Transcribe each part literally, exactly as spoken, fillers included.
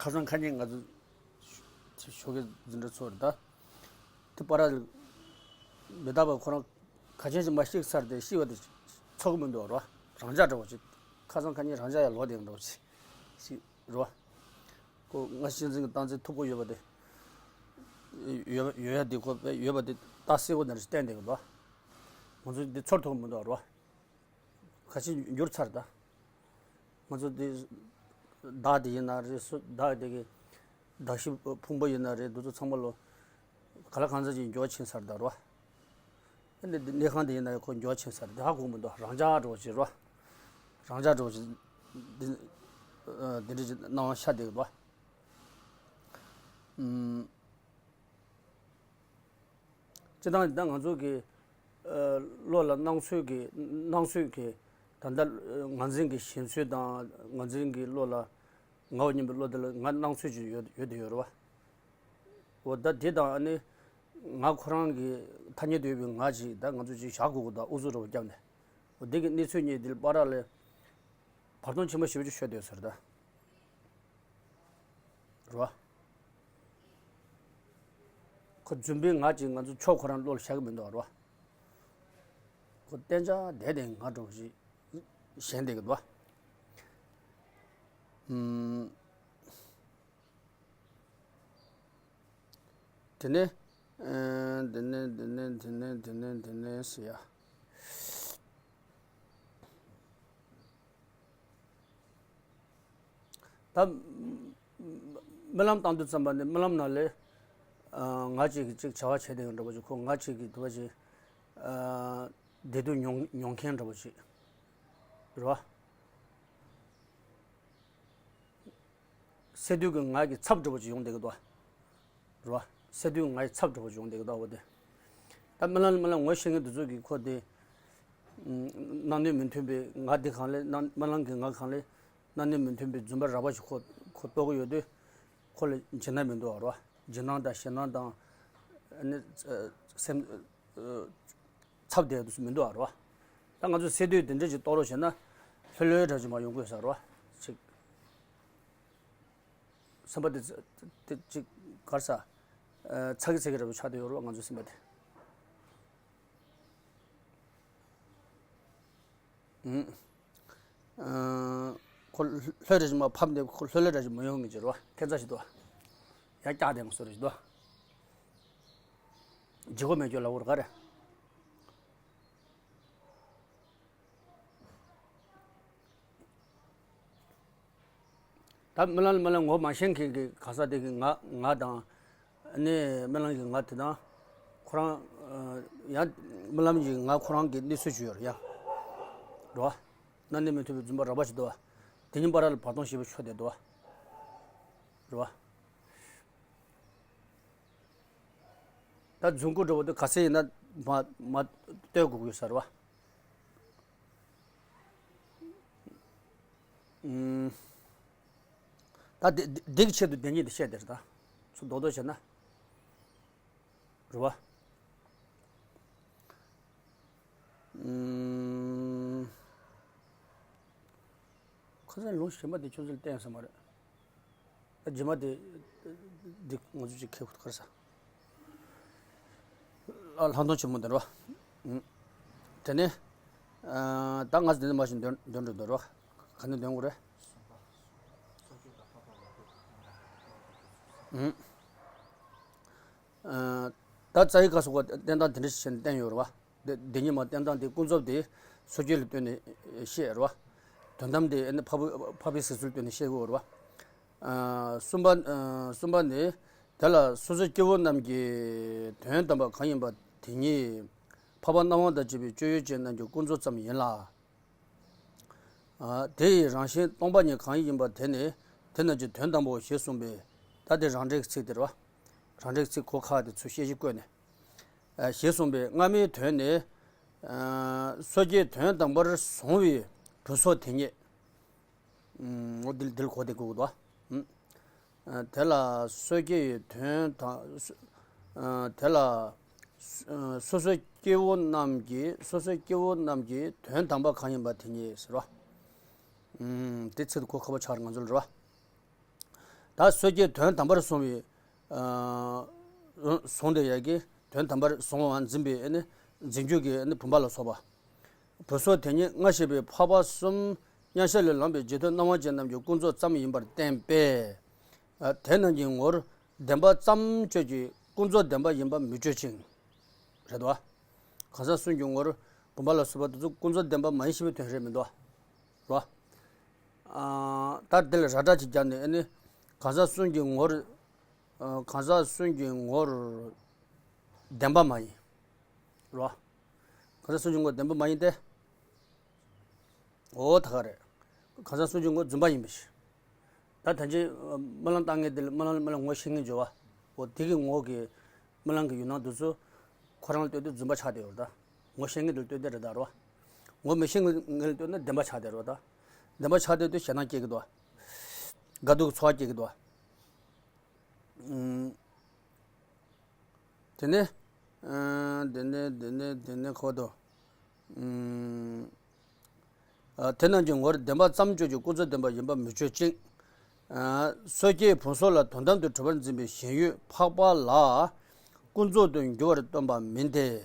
ཁ་སང་ཁ་ཉིན་ང་ཚོ་ཞོགས་ཀའི་འཛིན་གྲྭ་ཚོགས་རེད་ད། དེ་པར་མི་རྟག་པ་ཁོ་རང་ག་ཅན་ཞིག་མ་ཤེས་ཚར་ཏེ་ཤི་བ་དེ་ཚོར་གི་མི་འདུག་རོ། རང་འཇགས་འདྲ་བོ་ཅིག་ཁ་སང་ཁ་ཉིན་རང་འཇགས་ཡ་ལོག་བསྡད་འདྲ་བོ་ཅིག་ཞིག་རོ། ཁོ་ང་སྲིད་འཛིན་གྱི་སྟངས་འཛིན་ཐུབ་ཀྱི་ཡོད་པ་དེ། ཡོད་ཡོད་ཡ་དེ་ཁོ་ཡོད་པ་དེ་ཏག་གསལ་པོ་འདྲ་ཞིག་བསྟན་བསྡད་ཀྱི་འདུག་ང་ཚོ་འདི་ཚོར་ཐུབ་ཀྱི་མི་འདུག་རོ། ག་ཅི་འགྱུར་ཚར་ད། ང་ཚོ་འདི་བདག་དེ་ཡིན་ན་རེད། སུ་བདག་དེ་གི་བདག་ཤི་ཕུང་པོ་ཡིན་ན་རེད། འདི་ཚོ་ཚང་མ་ལོ་ག་ལ་གང་འཚམ་ཅིག་འགྱུར་བ་ཕྱིན་ཚར་ད་རོ། ཨ་ནི་འདི་གནས་ཁང་དེ་ཡིན་ན་ཁོ་འགྱུར་བ་ཕྱིན་ཚར། འདི་ཧ་གོ་མི་འདུག་རང་འཇགས་འདྲ་བོ་ཅིག་རོ། རང་འཇགས་འདྲ་བོ་ཅིག་འདི་འདི་འདྲ་ཅིག་སྣང་བ་ཤར་བསྡད་ཀྱི་འདུག་ཨུམ། སྤྱིར་བཏང་ད་ང་ཚོ་གི་ཨ་བློ་ལ་སྣང་ཚུལ་གྱི་སྣང་ཚུལ་གྱི་ད་ལྟ་ངར་འཛིན་གྱི་ཞེན་ཚུལ་དང་ངར་འཛིན་གྱི་བློ་ལ་ངའོ་སྙམ་པའི་བློ་དེ་ལ་ང་སྣང་ཚུལ་ཅིག་ཡོད་ཡོད་དེ་ཡོད་རེད་བ། འོ་ད་དེ་དང་ཨ་ནི་ང་ཁོ་རང་གི་ཐ་སྙད་དུ་ཡོད་པའི་ང་ཅིག་ད་ང་ཚོ་ཅིག་བཞག་དགོས་ཀྱི་འདུག་ཨུ་ཚུགས་རེ་བ་བརྒྱབ་ནས། འོ་དེ་གི་གནས་ཚུལ་གཉིས་དེ་བར་ལ་བར་སྟོང་ཆེན་པོ་ཞེ་པོ་ཅིག་ཤོར་བསྡད་ཡོད་ས་རེད་ད། རེད་བ། ཁོ་རྫུན་པའི་ངག་ཅིག་ང་ཚོ་ཕྱོགས་ཁོ་རང་བློ་ལ་ཤར་གི་མི་འདུག་རེད་བ། ཁོ་གཏན་འཇགས་བསྡད་དེ་ང་འགྲོ་ཞིག་ཞེན་བསྡད་ཀྱི་འདུག་བ། ཨུམ། དེ་ནས། ཨ། དེ་ནས་དེ་ནས་དེ་ནས་དེ་ནས་དེ་ནས་ཟེར་ཡ། ད་རྨི་ལམ་བཏང་དུས་ཙམ་པ་ནས་རྨི་ལམ་ནང་ལས་ཨ་ང་ཅིག་གིས་ཅིག་བྱ་བ་བྱས་བསྡད་ཡོད་འདྲ་པོ་ཅིག་ཁོ་ང་ཅིག་གིས་འདྲ་པོ་ཅིག་ཨ་བདེ་སྡུག་མྱོང་མྱོང་མཁན་འདྲ་པོ་ཅིག་རེད་བ། སད་དུས་ཀྱི་ང་གི་ཚབ་འདྲ་པོ་ཅིག་ཡོང་བསྡད་ཀྱི་འདུག་བ། རེད་བ། སད་དུས་ང་གི་ཚབ་འདྲ་པོ་ཅིག་ཡོང་བསྡད་ཀྱི་འདུག་བ་དེ། ད་རྨི་ལམ་རྨི་ལམ་ངོ་ཤེས་མཁན་དེ་ཚོ་གིས་ཁོ་དེ། སྣང་གནས་མི་མཐུན་པའི་ང་དེ་གང་ལས་སྣང་རྨི་ལམ་གྱི་ང་གང་ལས་སྣང་གནས་མི་མཐུན་པའི་རྫུན་པ་རགས་པ་ཞིག་ཁོ་ཁོ་རྟོགས་ཀྱི་ཡོད་དུས། ཁོ་ལ་འཇིགས་སྣང་མི་འདུག་བ་རེད་བ། འཇིགས་སྣང་དང་ཞེད་སྣང་དང་། ཨ་ནི་སེམས། ཚབ་བསྡད་དུས་མི་འདུག་ཨ་རོ། ད་ང་ཚོ་སད་དུས་དེ་འདྲ་ཅིག་རྟོགས་རོགས་བྱས་ན་ལྷོད་ལྷོད་འདྲ་ཅིག་མ་ཡོང་དགོས་ས་རོ། ཅིག་སེམས་པ་དེ་དེ་ཅིག་གར་ས། ཚ་གི་ཚ་གི་འདྲ་པོ་ཆགས་བསྡད་ཡོད་རོ་ང་ཚོ་སེམས་པ་དེ། ཨུམ། ཁོ་ལྷོད་རེ་ཞིག་མ་ཕབ་ནས་ཁོ་ལྷོད་ལྷོད་རེ་ཞིག་མ་ཡོང་ངེས་ཀྱི་རོ། ཁྱད་མཚར་ཞིག་འདུག་ཡང་བཀྱག་དེ་ང་སོ་རེ་ཞིག་འདུག་ལྗིད་ཁོག་མེད་ཀྱི་ལ་འུར་ག་རེ། ད་རྨི་ལམ་རྨི་ལམ་ངོ་མ་ཤེས་མཁན་གྱི་ག་ས་དེ་གི་ང་ང་དང་། ཨ་ནི་རྨི་ལམ་གྱི་ང་དེ་དང་། ཁོ་རང་། ཡང་རྨི་ལམ་གྱི་ང་ཁོ་རང་གི་གནས་ཚུལ་ཅིག་ཡོད་རེད་ཡ། རེད་བ། སྣང་གནས་མི་མཐུན་པའི་རྫུན་པ་རགས་པ་ཞིག་འདུག་བ། དེ་གཉིས་བར་ལ་བར་སྟོང་ཞེ་པོ་ཤོར་བསྡད་འདུག་བ། རེད་བ། ད་རྫུན་རྐུ་འདྲ་བོ་དེ་ག་ཚད་ཡིན་ན་མ་མ་ལྟོས་དགོས་ཀྱི་ཡོད་ས་རེད་བ། ཨུམ། ད་དེ་དེ་གི་ཆེད་དུ་བདེན་གཉིས་དེ་བཤད་དེ་རེད་ད། ཚུར་རྡོག་རྡོག་བྱས་ན། རེད་བ། ཨུམ། ཁ་སང་ལུང་གཞན་པ་དེ་ཁྱོད་ཚོ་ལ་བསྟན་ས་མ་རེད། རྗེས་མ་དེ་འདི་ང་ཚོ་ཅིག་ཁེ་ཁུར་ས། ལྷག་མཐོང་ཆེན་མོ་འདི་རོ། དེ་ནས་ད་ང་ཚོ་འདི་ནས་མ་ཞིག་འདོན་འདོན་འགྲོ་འདོན་རོ། ག་ནས་འདོན་དགོས་རེད། ད་རྩ་བའི་བཀའ་སོགས་པ་བསྟན་སྟངས་དེ་འདྲ་ཞིག་བྱས་ནས་བསྟན་ཡོད་རེད་བ། འདི་འདི་ཉིད་མ་བསྟན་སྟངས་དེ་ཀུན་རྫོབ་དེ་སོ་སྐྱེ་ལ་ལྟོས་ནས་བཤད་རེད་བ། དོན་དམ་དེ་ཨ་ནི་འཕགས་པའི་འཕགས་པའི་སྲིད་ཚུལ་ལ་ལྟོས་ནས་བཤད་དགོས་རེད་བ། གསུམ་པ། གསུམ་པ་ནི། དེ་ལ་སོ་སོ་སྐྱེ་བོ་རྣམས་ཀྱི་དོན་དམ་པ་གང་ཡིན་པ་དེ་ཉིད། འཕགས་པ་སྣང་བ་དང་བཅས་པའི་སྤྱོད་ཡུལ་ཅན་རྣམས་ཀྱི་ཀུན་རྫོབ་ཙམ་ཡིན་ལ། དེ་ཡི་རང་བཞིན་སྟོང་པ་ཉིད་གང་ཡིན་པ་དེ་ནི་དེ་རྣམས་ཀྱི་དོན་དམ་པའོ་ཞེས་གསུངས་པས། ད་དེ་རང་འགྲེལ་གྱི་ཚིག་དེ་རེད་བ། རང་འགྲེལ་གྱི་ཚིག་གོ་ཁག་དེ་ཚུར་བཤད་གཞི་བཀོད་ནས། ཞེས་གསུངས་པས་སྔ་མའི་དོན་ནི། སོ་སྐྱེའི་དོན་དམ་པར་བཟུང་བའི་དྲུག་ཚོགས་དེ་ཉིད། འོ་འདི་འདིར་གོ་དེ་དགོས་ཀྱི་འདུག་དེ་ལ་སོ་སྐྱེའི་དོན་དང་། དེ་ལ་སོ་སོ་སྐྱེ་བོ་རྣམས་ཀྱི་སོ་སོ་སྐྱེ་བོ་རྣམས་ཀྱི་དོན་དམ་པ་གང་ཡིན་པ་དེ་ཉིད་ཟེར་བ། དེ་ཚིག་ཏུ་གོ་ཁག་པོ་ཆགས་རེད་ང་ཚོ་ལ་རེད་བ། ད་སོ་སྐྱེའི་དོན་དམ་པར་བཟུང་བའི། ཨ། བཟུང་སྟེ་ཡ་གི་དོན་དམ་པར་བཟུང་བ་འཛིན་པའི་ཨ་ནི་འཛིན་རྒྱུ་གི་ཨ་ནི་བུམ་པ་ལ་སོགས་པ། བུ་སོགས་དེ་ཉིད་སྔ་ཕྱི་པའི་འཕགས་པ་གསུམ་མཉམ་གཞག་ལས་ལངས་པའི་རྗེས་ཐོབ་སྣང་བ་ཅན་རྣམས་ཀྱི་ཀུན་རྫོབ་ཙམ་ཡིན་པར་བསྟན་པས། ཨ། དེ་རྣམས་ཀྱི་ངོར་བདེན་པ་ཙམ་གཅོད་ཀྱི་ཀུན་རྫོབ་བདེན་པ་ཡིན་པ་མི་གཅོད་ཅིང་། རེད་དོ། གང་ཟག་གསུམ་གྱི་ངོར་བུམ་པ་ལ་སོགས་པ་དེ་ཚོ་ཀུན་རྫོབ་བདེན་པ་མ་ཡིན་ཞེས་པའི་དོན་རེད་མི་འདུག་རོ། ཨ། ད་འདི་ལ་ར་སྒྲ་ཅིག་བརྒྱབ་ནས་ཨ་ནི་གང་ཟག་གསུམ་གྱི་ངོར། ཨ། གང་ཟག་གསུམ་གྱི་ངོར་བདེན་པ་མ་ཡིན། རོ། གང་ཟག་གསུམ་གྱི་ངོར་བདེན་པ་མ་ཡིན་ཏེ། འོ་ད་ག་རེད། གང་ཟག་གསུམ་གྱི་ངོར་རྫུན་པ་ཡིན་པའི་ཕྱིར། ད་ད་ཅི་སྨོན་ལམ་བཏང་མཁན་དེ་ལ་སྨོན་ལམ་སྨོན་ལམ་ངོ་ཤེས་མཁན་བརྗོད་པ། འོ་དེ་གི་ངོ་གི་སྨོན་ལམ་གྱི་ཡུལ་སྣང་དེ་ཚོ་ཁོ་རང་ལ་ལྟོས་དུས་རྫུན་པ་ཆགས་བསྡད་ཡོད་རེད་ད། ངོ་ཤེས་མཁན་དེ་ལ་ལྟོས་བསྡད་རེད་ད་རོ། ངོ་མི་ཤེས་མཁན་ལ་ལྟོས་ན་བདེན་པ་ཆགས་བསྡད་རོ་ད། བདེན་པ་ཆགས་བསྡད་དུས་ཞེད་སྣང་སྐྱེ་གི་འདུག་དགའ་སྡུག་གི་ཚོར་བ་སྐྱེ་གི་འདུག་ཨུམ། དེ་ནས། ཨ། དེ་ནས་དེ་ནས་དེ་ནས་ཁོ་དོ། ཨུམ། ཨ། དེ་རྣམས་ཀྱི་ངོར་བདེན་པ་ཙམ་གཅོད་ཀྱི་ཀུན་རྫོབ་བདེན་པ་ཡིན་པ་མི་གཅོད་ཅིང་། ཨ། སོ་སྐྱེའི་བུམ་སོགས་ལ་དོན་དམ་དུ་གྲུབ་པར་འཛིན་པའི་ཞེན་ཡུལ་འཕགས་པ་ལ་ཀུན་རྫོབ་ཏུ་འགྱུར་བར་སྟོན་པ་མིན་ཏེ།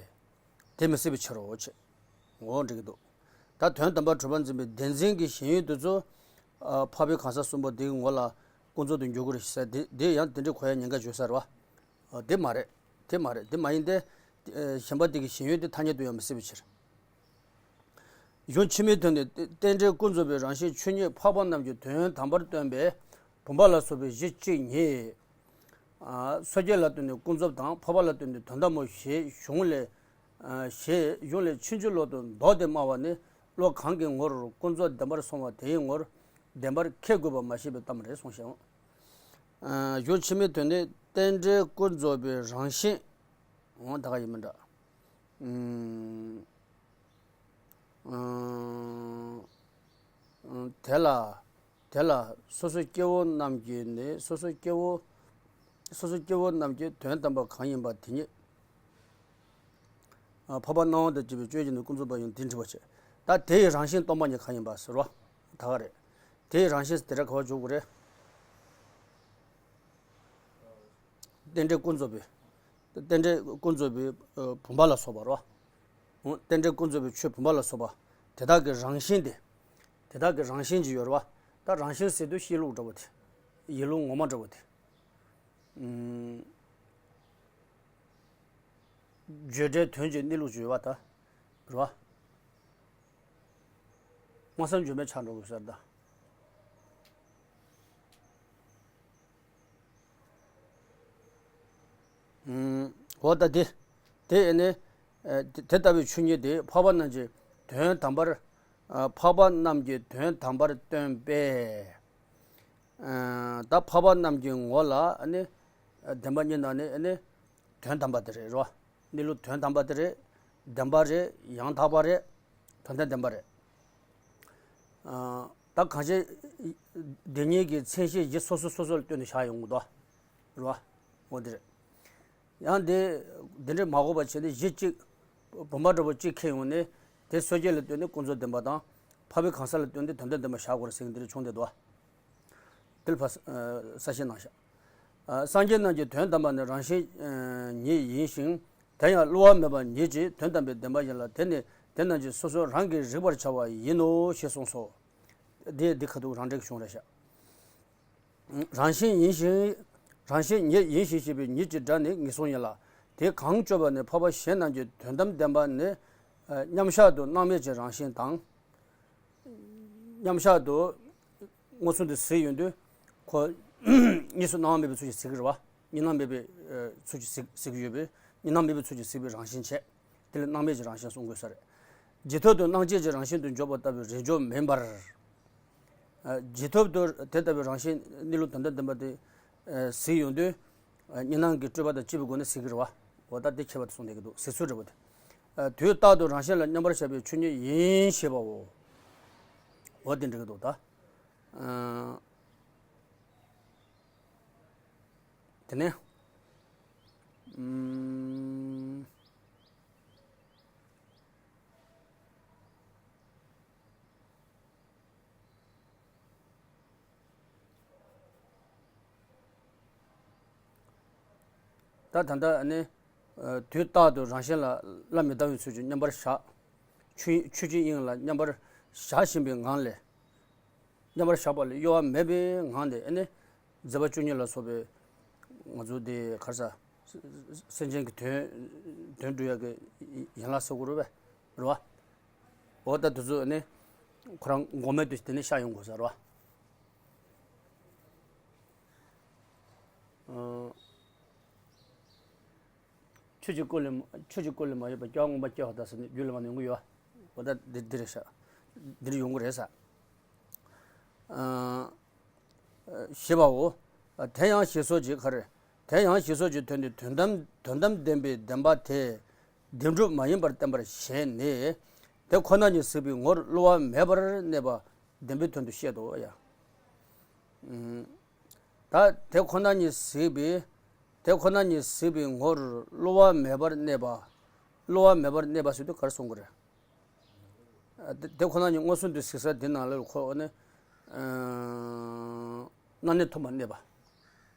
དེ་མི་སྲིད་པའི་ཕྱིར་རོ་ཅེས། འོ་འགྲིག་གི་འདུག་ད་དོན་དམ་པར་གྲུབ་པར་འཛིན་པའི་བདེན་འཛིན་གྱི་ཞེན་ཡུལ་དེ་ཚོ། ཨ། འཕགས་པའི་གང་ཟག་གསུམ་པོ་དེའི་ངོ་ལ་ཀུན་རྫོབ་ཏུ་འགྱུར་དགོས་རེད་ཟེར་དེ་དེ་ཡང་དེ་འདྲའི་གོ་ཡ་ཉེན་ཁ་བརྗོད་ས་རེད་བ། ཨ། དེ་མ་རེད། དེ་མ་རེད། དེ་མ་ཡིན་ཏེ། ཨ། གཞན་པ་དེ་གི་ཞེན་ཡུལ་དེ་ཐ་སྙད་དུ་ཡང་མི་སྲིད་པའི་ཕྱིར། གཞུང་ཕྱི་མའི་དོན་ནི་རྟེན་འབྲེལ་ཀུན་རྫོབ་པའི་རང་བཞིན་ཆོས་ཉིད་འཕགས་པ་རྣམས་ཀྱི་དོན་དམ་པར་སྟོན་པས་བུམ་པ་ལ་སོགས་པའི་གཞི་གཅིག་ཉིད། ཨ། སོ་སྐྱེ་ལ་ལྟོས་ནས་ཀུན་རྫོབ་དང་འཕགས་པ་ལ་ལྟོས་ནས་དོན་དམ་མོ་ཞེས་གཞུང་ལས། ཨ། ཞེས་གཞུང་ལས་ཕྱིན་ཅི་ལོག་ཏུ་ལྡོག་སྟེ་སྨྲ་བ་ནི་བློ་གང་གི་ངོར་ཀུན་རྫོབ་བདེན་པར་སོང་བ་དེའི་ངོར་བདེན་པར་ཁས་དགོས་པ་མ་ཤེས་པའི་གཏམ་རེད་གསུངས་ཤིང་། ཨ། གཞུང་ཕྱི་མའི་དོན་ནི་རྟེན་འབྲེལ་ཀུན་རྫོབ་པའི་རང་བཞིན། འོ་ད་ག་ཡིན་མིན་འདྲ། ཨུམ། ཨུམ། དེ་ལ། དེ་ལ་སོ་སོ་སྐྱེ་བོ་རྣམས་ཀྱི་ནི་སོ་སོ་སྐྱེ་བོ། སོ་སོ་སྐྱེ་བོ་རྣམས་ཀྱི་དོན་དམ་པ་གང་ཡིན་པ་དེ་ཉིད། ཨ། འཕགས་པ་སྣང་བ་དང་བཅས་པའི་སྤྱོད་བྱེད་ནི་ཀུན་རྫོབ་པ་ཡང་དེ་འདྲི་བ་བྱེད། ད་དེ་ཡི་རང་བཞིན་སྟོང་པ་ཉིད་གང་ཡིན་པ་ཟེར་བ། ད་ག་རེད། དེ་ཡི་རང་བཞིན་དེ་འདྲ་ག་བ་འཇོག་དགོས་རེད། རྟེན་འབྲེལ་ཀུན་རྫོབ་པའི། རྟེན་འབྲེལ་ཀུན་རྫོབ་པའི་བུམ་པ་ལ་སོགས་པ་རོ། རྟེན་འབྲེལ་ཀུན་རྫོབ་པའི་ཆོས་བུམ་པ་ལ་སོགས་པ། དེ་དག་གི་རང་བཞིན་དེ། དེ་དག་གི་རང་བཞིན་གྱི་ཡོད་རེད་བ། ད་རང་བཞིན་ཟེར་དུས་གཤིས་ལུགས་འདྲ་བོ་དེ། ཡིད་ལུགས་ངོ་མ་འདྲ་བོ་དེ། ཨུམ། བརྗོད་བྲལ་དོན་གྱི་གནས་ལུགས་ཀྱི་ཡོད་པ་ད། རེད་བ། སྨྲ་བསམ་བརྗོད་མེད་ཆགས་འགྲོ་དགོས་ཟེར་ད། ཨུམ། འོ་ད་དེ། དེ་ཨེ་ནི། ཨ། དེ་ལྟ་བུའི་ཆོས་ཉིད་དེ་འཕགས་པ་རྣམས་ཀྱི་དོན་དམ་པར། ཨ། འཕགས་པ་རྣམས་ཀྱི་དོན་དམ་པར་སྟོན་པས། ཨ། ད་འཕགས་པ་རྣམས་ཀྱི་ངོ་ལ་ཨ་ནི། ཨ། བདེན་པ་གཉིས་ནང་ནས་ཨ་ནི། དོན་དམ་པ་དེ་རེད་རོ། གནས་ལུགས་དོན་དམ་པ་དེ་རེད། བདེན་པ་རེད། ཡང་དག་པ་རེད། དོན་དམ་བདེན་པ་རེད། ཨ། ད་གང་ཞིག་དེ་གཉིས་ཀྱི་མཚན་གཞི་གཞི་སོ་སོ་སོ་སོ་ལ་ལྟོས་ནས་བཞག་ཡོང་གི་འདུག་རེད་བ། འོ་དེ་རེད། ཡང་དེ། དེ་འདྲའི་མ་གོ་བ་བྱས་ནས་གཞི་གཅིག་བུམ་པ་འདྲ་པོ་གཅིག་འཁྱེར་ཡོང་ནས། དེ་སོ་སྐྱེ་ལ་ལྟོས་ནས་ཀུན་རྫོབ་བདེན་པ་དང་། འཕགས་པའི་གང་ཟག་ལ་ལྟོས་ནས་དོན་དམ་བདེན་པ་བཞག་དགོས་རེད་ཟེར་མཁན་དེ་འདྲ་བྱུང་བསྡད་འདུག་དེ་ལ་ཕར། ཨ། གསལ་བཤད་གནང་ཤག་ཨ། སངས་རྒྱས་རྣམས་ཀྱི་དོན་དམ་པ་ནི་རང་བཞིན་ཉིད་ཡིན་ཞིང་། དེ་ཡང་བསླུ་བ་མེད་པ་ཉིད་ཀྱིས་དོན་དམ་པའི་བདེན་པ་ཡིན་ལ། དེ་ནི་དེ་རྣམས་ཀྱིས་སོ་སོ་རང་གིས་རིག་པར་བྱ་བ་ཡིན་ནོ་ཞེས་གསུངས་སོ། དེ་འདི་ཁ་ཐུག་རང་འགྲེལ་གྱི་གཞུང་རེད་ཤག་རང་བཞིན་ཡིན་ཞིང་། རང་བཞིན་ཉིད་ཡིན་ཞིང་ཞེས་པའི་ཉིད་ཀྱི་སྒྲ་ནི་ངེས་བཟུང་ཡིན་ལ། དེ་གང་གཅོད་པ་ནི་འཕགས་པ་གཞན་རྣམས་ཀྱི་དོན་དམ་བདེན་པ་ནི། ཨ། མཉམ་གཞག་ཏུ་སྣང་མེད་ཀྱི་རང་བཞིན་དང་། མཉམ་གཞག་ཏུ་མངོན་སུམ་དུ་གཟིགས་ཡོང་དུས། ཁོ་གཉིས་སུ་སྣང་བ་མེད་པའི་ཚུལ་གྱིས་གཟིགས་ཀྱི་རེད་བ། གཉིས་སྣང་མེད་པའི་ཚུལ་གྱིས་གཟིགས་གཟིགས་ཀྱི་ཡོད་པས། གཉིས་སྣང་མེད་པའི་ཚུལ་གྱིས་གཟིགས་པའི་རང་བཞིན་བྱས། དེ་ལ་སྣང་མེད་ཀྱི་རང་བཞིན་གསུང་དགོས་ས་རེད། རྗེས་ཐོབ་ཏུ་སྣང་བཅས་ཀྱི་རང་བཞིན་དུ་འཇོག་པ་ལྟ་བུའི་རིགས་འཇོག་མིན་པར། ཨ། རྗེས་ཐོབ་ཏུ་དེ་ལྟ་བུའི་རང་བཞིན་གནས་ལུགས་དོན་དམ་བདེན་པ་དེ། ཨ། གཟིགས་ཡོང་དུས། ཨ། གཉིས་སྣང་གི་སྤྲོས་པ་དང་བཅས་པའི་སྒོ་ནས་གཟིགས་ཀྱི་རེད་བ། འོ་ད་དེ་ཁྱད་པར་དུ་གསུངས་བསྡད་ཀྱི་འདུག་གཟིགས་ཚུལ་འདྲ་པོ་དེ། ཨ། དུས་རྟག་ཏུ་རང་བཞིན་ལ་མཉམ་པར་བཞག་པའི་ཆོས་ཉིད་ཡིན་ཞེས་པའོ། འོ་དེ་འགྲིག་གི་འདུག་ད། ཨ། དེ་ནས། ཨུམ། ད་ད་ལྟ་ནི་དུས་རྟག་ཏུ་རང་གཞན་ལ་བླ་མི་བཏང་བའི་ཚུལ་གྱིས་མཉམ་པར་བཞག་ཆོས་ཆོས་ཀྱི་དབྱིངས་ལ་མཉམ་པར་བཞག་བཞིན་པའི་ངང་ལས། མཉམ་པར་བཞག་པ་ལས་གཡོ་བ་མེད་པའི་ངང་ནས་ཨ་ནི་མཛད་པ་བཅུ་གཉིས་ལ་སོགས་པའི་ང་ཚོ་དེ་ག་རེ་ཟ། སེམས་ཅན་གྱི་དོན་དོན་སྒྲུབ་ཡག་གི་ཡན་ལག་ཟེར་དགོས་རེད་པས། རེད་པ། འོ་ད་དེ་ཚོ་ཨ་ནི་ཁོ་རང་འགོག་མེད་དུ་དེ་ནས་ཤར་ཡོང་དགོས་ས་རེད་པ། ཆོས་ཀྱི་སྐུ་ལས་མ་ཆོས་ཀྱི་སྐུ་ལས་མ་གཡོས་པར་སྐྱེ་བ་མངོན་པར་སྐྱེ་བ་དང་ཟེར་ནས་རྒྱུད་བླ་མ་ནས་ཡོང་གི་ཡོད། འོ་ད་འདི་འདི་རེད་ཤག་འདིར་ཡོང་གི་རེད་ས། ཞེས་པའོ། དེ་ཡང་ཞེས་སོགས་ཀྱི་ཁར། དེ་ཡང་ཞེས་སོགས་ཀྱི་དོན་ནི་དོན་དམ་དོན་དམ་བདེན་པའི་བདེན་པ་དེ་བདེན་གྲུབ་མ་ཡིན་པར་བསྟན་པར་བཞེད་ནས། དེ་ཁོ་ན་ཉིད་གཟིགས་པའི་ངོར་བསླུ་བ་མེད་པར་གནས་པ་བདེན་པའི་དོན་དུ་བཤད་དོ་ཡ། ད་དེ་ཁོ་ན་ཉིད་གཟིགས་པའི། དེ་ཁོ་ན་ཉིད་གཟིགས་པའི་ངོར་བསླུ་བ་མེད་པར་གནས་པ། བསླུ་བ་མེད་པར་གནས་པ་ཟེར་དུས་ག་རེ་གསུང་གི་རེད། དེ་དེ་ཁོ་ན་ཉིད་མངོན་སུམ་དུ་གཟིགས་ས་དེ་ནང་ལ་ཁོ་ནི་སྣང་གནས་མཐུན་པར་གནས་པ་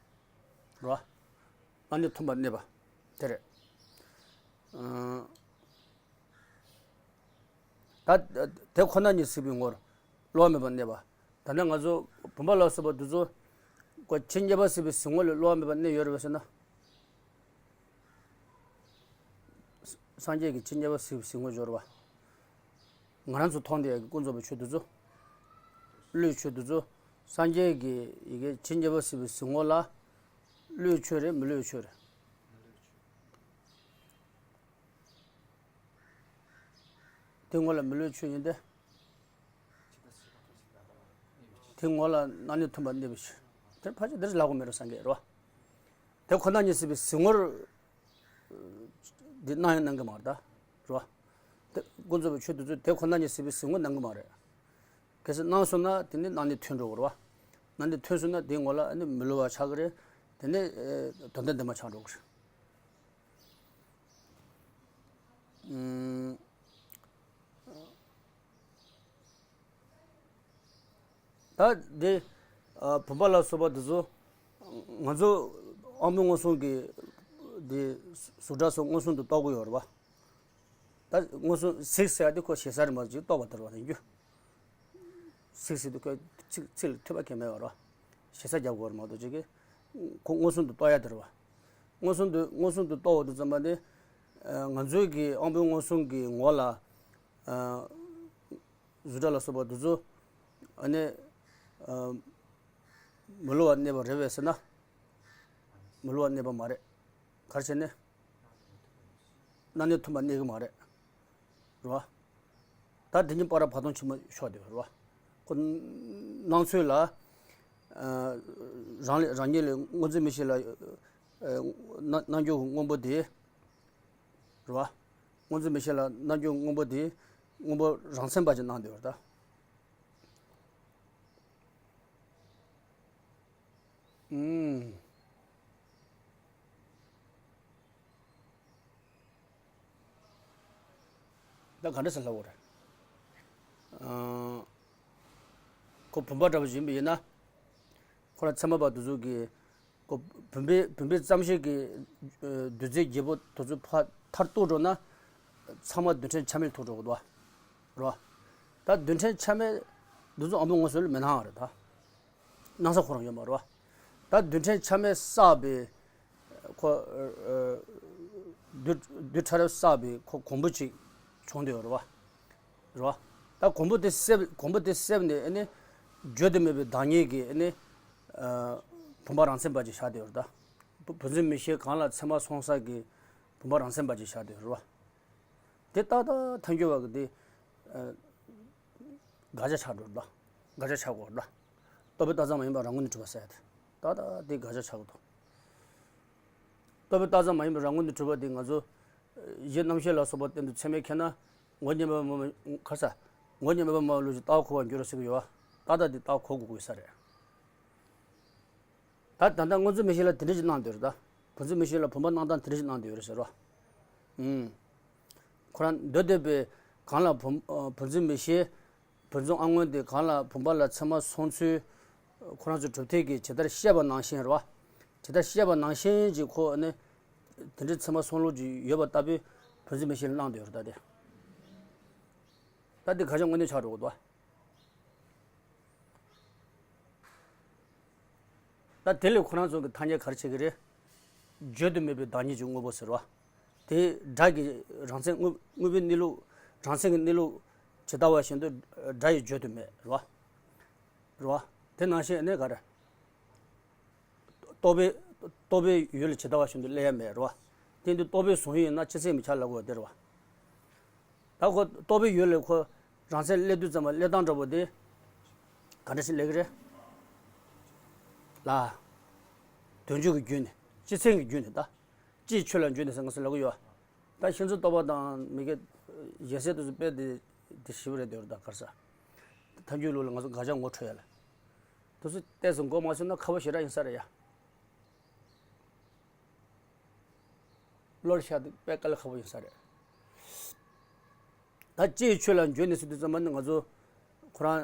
རེད་པ། སྣང་གནས་མཐུན་པར་གནས་པ་དེ་རེད། ད་དེ་ཁོ་ན་ཉིད་གཟིགས་པའི་ངོར་བསླུ་བ་མེད་པར་གནས་པ། ད་ནི་ང་ཚོ་བུམ་པ་ལ་སོགས་པ་འདི་ཚོ་ཁོ་ཆོས་ཉན་པ་གཟིགས་པའི་གཟིགས་ངོ་ལས་བསླུ་བ་མེད་པར་གནས་ཡོད་རེད་པས་ཟེར་ན། སངས་རྒྱས་ཀྱི་ཆོས་ཉན་པ་གཟིགས་པའི་གཟིགས་ངོ་སྦྱོར་བ། ང་རང་ཚོ་མཐོང་བསྡད་ཡག་གི་ཀུན་རྫོབ་པའི་ཆོས་འདི་ཚོ། བློའི་ཆོས་འདི་ཚོ། སངས་རྒྱས་ཀྱི་ཡི་གེ་ཆོས་ཉན་པ་གཟིགས་པའི་གཟིགས་ངོ་ལ། བློའི་ཆོས་རེད་མི་བློའི་ཆོས་རེད། དེ་ངོ་ལ་མི་བློའི་ཆོས་ཡིན་ཏེ། དེ་ངོ་ལ་སྣང་གནས་མཐུན་པར་གནས་པའི་ཕྱིར། དེར་ཕལ་ཆེར་འདིར་ལབ་དགོས་མེད་རོ་སངས་རྒྱས་རོ། དེ་ཁོ་ན་ཉིད་གཟིགས་པའི་གཟིགས་ངོར། འདི་སྣང་ཡང་སྣང་གི་མ་རེད་ད། རོ། དེ་ཀུན་རྫོབ་པའི་ཆོས་འདི་ཚོ་དེ་ཁོ་ན་ཉིད་གཟིགས་པའི་གཟིགས་ངོར་སྣང་གི་མ་རེད། གལ་སྲིད་སྣང་སོང་ན་དེ་ནི་སྣང་གནས་མཐུན་འགྲོ་གི་རེད་བ། སྣང་གནས་མཐུན་སོང་ན་དེའི་ངོ་ལ་ནི་མི་བསླུ་བ་ཆགས་ཀྱི་རེད། དེ་ནི་དོན་དམ་བདེན་པ་ཆགས་འགྲོ་གི་རེད། ད་འདི་བུམ་པ་ལ་སོགས་པ་འདི་ཚོ་ང་ཚོ་དབང་པོའི་མངོན་སུམ་གྱི་འདི་གཟུགས་སྒྲ་སོགས་མངོན་སུམ་དུ་རྟོགས་ཀྱི་ཡོད་རེད་བ། ད་མངོན་སུམ་གཟིགས་ཟེར་ཡ་དེ་ཁོ་ཞེ་ས་རེད་མ་གཏོགས་རྟོགས་པ་དེ་རེད་བ་ཡིན་རྒྱུ། གཟིགས་ཟེར་དུས་ཁོའི་ཚིག་ཚིག་ལ་ཐོས་པ་གལ་མེད་པ་རེད། ཞེ་ས་རྒྱག་དགོས་རེད་མ་གཏོགས་ཅིག་གིས་ཁོ་མངོན་སུམ་དུ་རྟོགས་ཡ་དེ་རེད་བ། མངོན་སུམ་དུ་མངོན་སུམ་དུ་རྟོགས་འོང་དུས་ཙམ་པ་ནི། ང་ཚོའི་གི་དབང་པོའི་མངོན་སུམ་གྱི་ངོ་ལ། གཟུགས་སྒྲ་ལ་སོགས་པ་འདི་ཚོ། ཨ་ནི། མི་སླུ་བར་གནས་པ་རེད་པས་ཟེར་ན། མི་སླུ་བར་གནས་པ་མ་རེད། ག་རེ་བྱས་ནས། སྣང་གནས་མཐུན་པར་གནས་ཀྱི་མ་རེད། རེད་བ། ད་དེ་གཉིས་བར་ལ་བར་སྟོང་ཆེན་པོ་ཤོར་བསྡད་པ་རེད་བ། ཁོ་སྣང་ཚུལ་ལ། རང་ལས་རང་ཉིད་ལས་སྔོ་འཛིན་མིག་ཤེས་ལ། སྣང་སྣང་རྒྱུ་སྔོན་པོ་དེ། རེད་བ། སྔོ་འཛིན་མིག་ཤེས་ལ་སྣང་རྒྱུ་སྔོན་པོ་དེ། སྔོན་པོ་རང་མཚན་པ་ཅིག་སྣང་བསྡད་པ་རེད་ད། ཨུམ། ད་ག་འདྲ་ཟེར་ལབ་དགོས་རེད། ཨ། ཁོ་བུམ་པ་འདྲ་པོ་ཞིག་ཡིན་པ་ཡིན་ན། ཁོ་རང་ཚད་མ་པ་དེ་ཚོ་གིས། ཁོ་བུམ་པའི་བུམ་པའི་ཙམ་ཞིག་གི། ཨ། རྡུལ་རྫས་བརྒྱད་པོ་དེ་ཚོ་ཕར་མཐར་གཏུགས་འགྲོ་ན། ཚང་མ་རྡུལ་ཕྲན་ཆ་མེད་ཐུག་འགྲོ་གི་འདུག་བ། རེད་བ། ད་རྡུལ་ཕྲན་ཆ་མེད་འདི་ཚོ་དབང་པོའི་མངོན་སུམ་ལ་མི་སྣང་བ་རེད་ད། སྣང་ས་ཁོ་རང་ཡོད་མ་རེད་བ། ད་རྡུལ་ཕྲན་ཆ་མེད་བསགས་པའི་ཁོ། རྡུལ་རྡུལ་ཕྲ་རབ་བསགས་པའི་ཁོ་གོང་བུ་གཅིག་བྱུང་བསྡད་ཡོད་རེད་བ། རེད་བ། ད་གོང་བུ་དེ་སེལ་གོང་བུ་དེ་སེལ་ནས་ཨ་ནི། བརྗོད་དུ་མེད་པའི་བདག་ཉིད་ཀྱི་ཨ་ནི། བུམ་པ་རང་མཚན་པ་ཅིག་ཤར་བསྡད་ཡོད་རེད་ད། བུ་བུམ་འཛིན་མིག་ཤེས་གང་ལ་ཚད་མ་སོང་ས་གི་བུམ་པ་རང་མཚན་པ་ཅིག་ཤར་བསྡད་ཡོད་རེད་བ། དེ་ཏག་ཏག་ཐལ་འགྱུར་བ་གི་དེ། ཨ། དགག་བྱ་ཆགས་འགྲོ་ལ། དགག་བྱ་ཆགས་དགོས་ལ། རྟོག་པའི་རྟགས་ཙམ་མ་ཡིན་པར་རང་ངོས་ནས་གྲུབ་པ་ཟེར་ཡ་དེ། ཏག་ཏག་དེ་དགག་བྱ་ཆགས་དགོས་འདུག་རྟོག་པའི་རྟགས་ཙམ་མ་ཡིན་པར་རང་ངོས་ནས་གྲུབ་པ་དེ་ང་ཚོ། གཞི་རྣམ་ཤེས་ལ་སོགས་པ་སྟེང་དུ་ཚད་མས་ཁྱེར་ན། མགོ་རྙེད་མེད་པ་མ་ག་རེ་ཟ། མགོ་རྙེད་མེད་པ་མ་ལུགས་ཀྱི་རྟགས་འཁོར་བར་འགྱུར་རོ་ཟེར་གྱི་ཡོད་བ། ཏག་ཏག་དེ་རྟགས་འཁོར་དགོས་དགོས་ས་རེད། ད་ད་ལྟ་སྔོ་འཛིན་མིག་ཤེས་ལ་དེ་འདྲ་ཞིག་སྣང་བསྡད་ཡོད་རེད་ད། བུམ་འཛིན་མིག་ཤེས་ལ་བུམ་པ་སྣང་སྟངས་དེ་འདྲ་ཞིག་སྣང་བསྡད་ཡོད་རེད་ཟེར་རོ། ཨུམ། ཁོ་རང་མདོ་སྡེ་པའི་གང་ལ་བུམ་ཨ། བུམ་འཛིན་མིག་ཤེས། བུམ་འཛིན་དབང་མངོན་དེ་གང་ལ་བུམ་པ་ལ་ཚད་མ་སོང་ཚུལ། ཁོ་རང་ཚོ་གྲུབ་མཐས་ཀྱིས་ཇི་ལྟར་བཤད་པ་ནང་བཞིན་རེད་བ། ཇི་ལྟར་བཤད་པ་ནང་བཞིན་གྱི་ཁོ་ནི། དེ་འདྲའི་ཚད་མ་ཚོང་ལུགས་ཅིག་ཡོད་པ་ལྟ་བུའི་བུ་འཛིན་མི་ཤེས་ལ་གནང་བསྡད་ཡོད་རེད་ད་དེ། ད་དེ་ག་ཅང་དངོས་གནས་ཆགས་འགྲོ་གི་འདུག་ཨ། ད་དེ་ལས་ཁོ་རང་ཚོ་གི་ཐ་སྙད་ག་རེ་བྱེད་ཀྱི་རེད། བརྗོད་དུ་མེད་པའི་བདག་ཉིད་ཀྱི་དངོས་པོ་ཟེར་བ། དེ་སྒྲ་གི་རང་མཚན་དངོས་དངོས་པོའི་གནས་ལུགས། རང་མཚན་གྱི་གནས་ལུགས་ཇི་ལྟ་བ་བཞིན་དུ་སྒྲ་ཡིས་བརྗོད་དུ་མེད་རེད་བ། རེད་བ། དེ་ནང་བཞིན་ནི་ག་རེ། རྟོག་པའི་རྟོག་པའི་ཡུལ་ལ་ཇི་ལྟ་བ་བཞིན་དུ་སླེབས་ཡ་མེད་རེད་བ། དེ་འདི་རྟོག་པའི་གཟུང་ཡུལ་ཡིན་ན་ཅི་ཚད་མི་ཆགས་ལབ་དགོས་དེ་རེད་བ། ད་ཁོ་རྟོག་པའི་ཡུལ་ལས་ཁོ་རང་མཚན་སླེབས་དུས་ཙམ་པ་སླེབས་སྟངས་འདྲ་པོ་དེ་ག་འདྲ་ཞིག་སླེབས་ཀྱི་རེད། ལ། དོན་བྱེད་ཀྱི་རྒྱུད་ནས་སྤྱི་མཚན་གྱི་རྒྱུད་ནས་ད། སྤྱིའི་ཆོས་ལ་འཇུག་ནས་ཟེར་ང་ཚོ་ལབ་ཀྱི་ཡོད། ད་ཤིང་རྩི་རྟོག་པ་དང་མི་དགེ་རྒྱལ་སྲས་དེ་ཚོ་དཔེ་དེ་དེ་ཞིབ་རེད་འདོད་རེད་ད་གར་ས། ཐལ་འགྱུར་ལུགས་ལ་ང་ཚོ་དགག་བྱ་ངོ་འཕྲོད་ཡ་ལ། དེ་ཚོ་ཏོག་ཙམ་མགོ་མ་ཚོས་ན་ཁག་པོ་ཞེ་དྲག་ཡིན་ས་རེད་ཡ། བློར་ཤར་དུས་དཔེ་དཀའ་ལས་ཁག་པོ་ཡིན་ས་རེད། ད་སྤྱིའི་ཆོས་ལ་འཇུག་ནས་ཟེར་དུས་ཙམ་པ་ནི་ང་ཚོ་ཁོ་རང་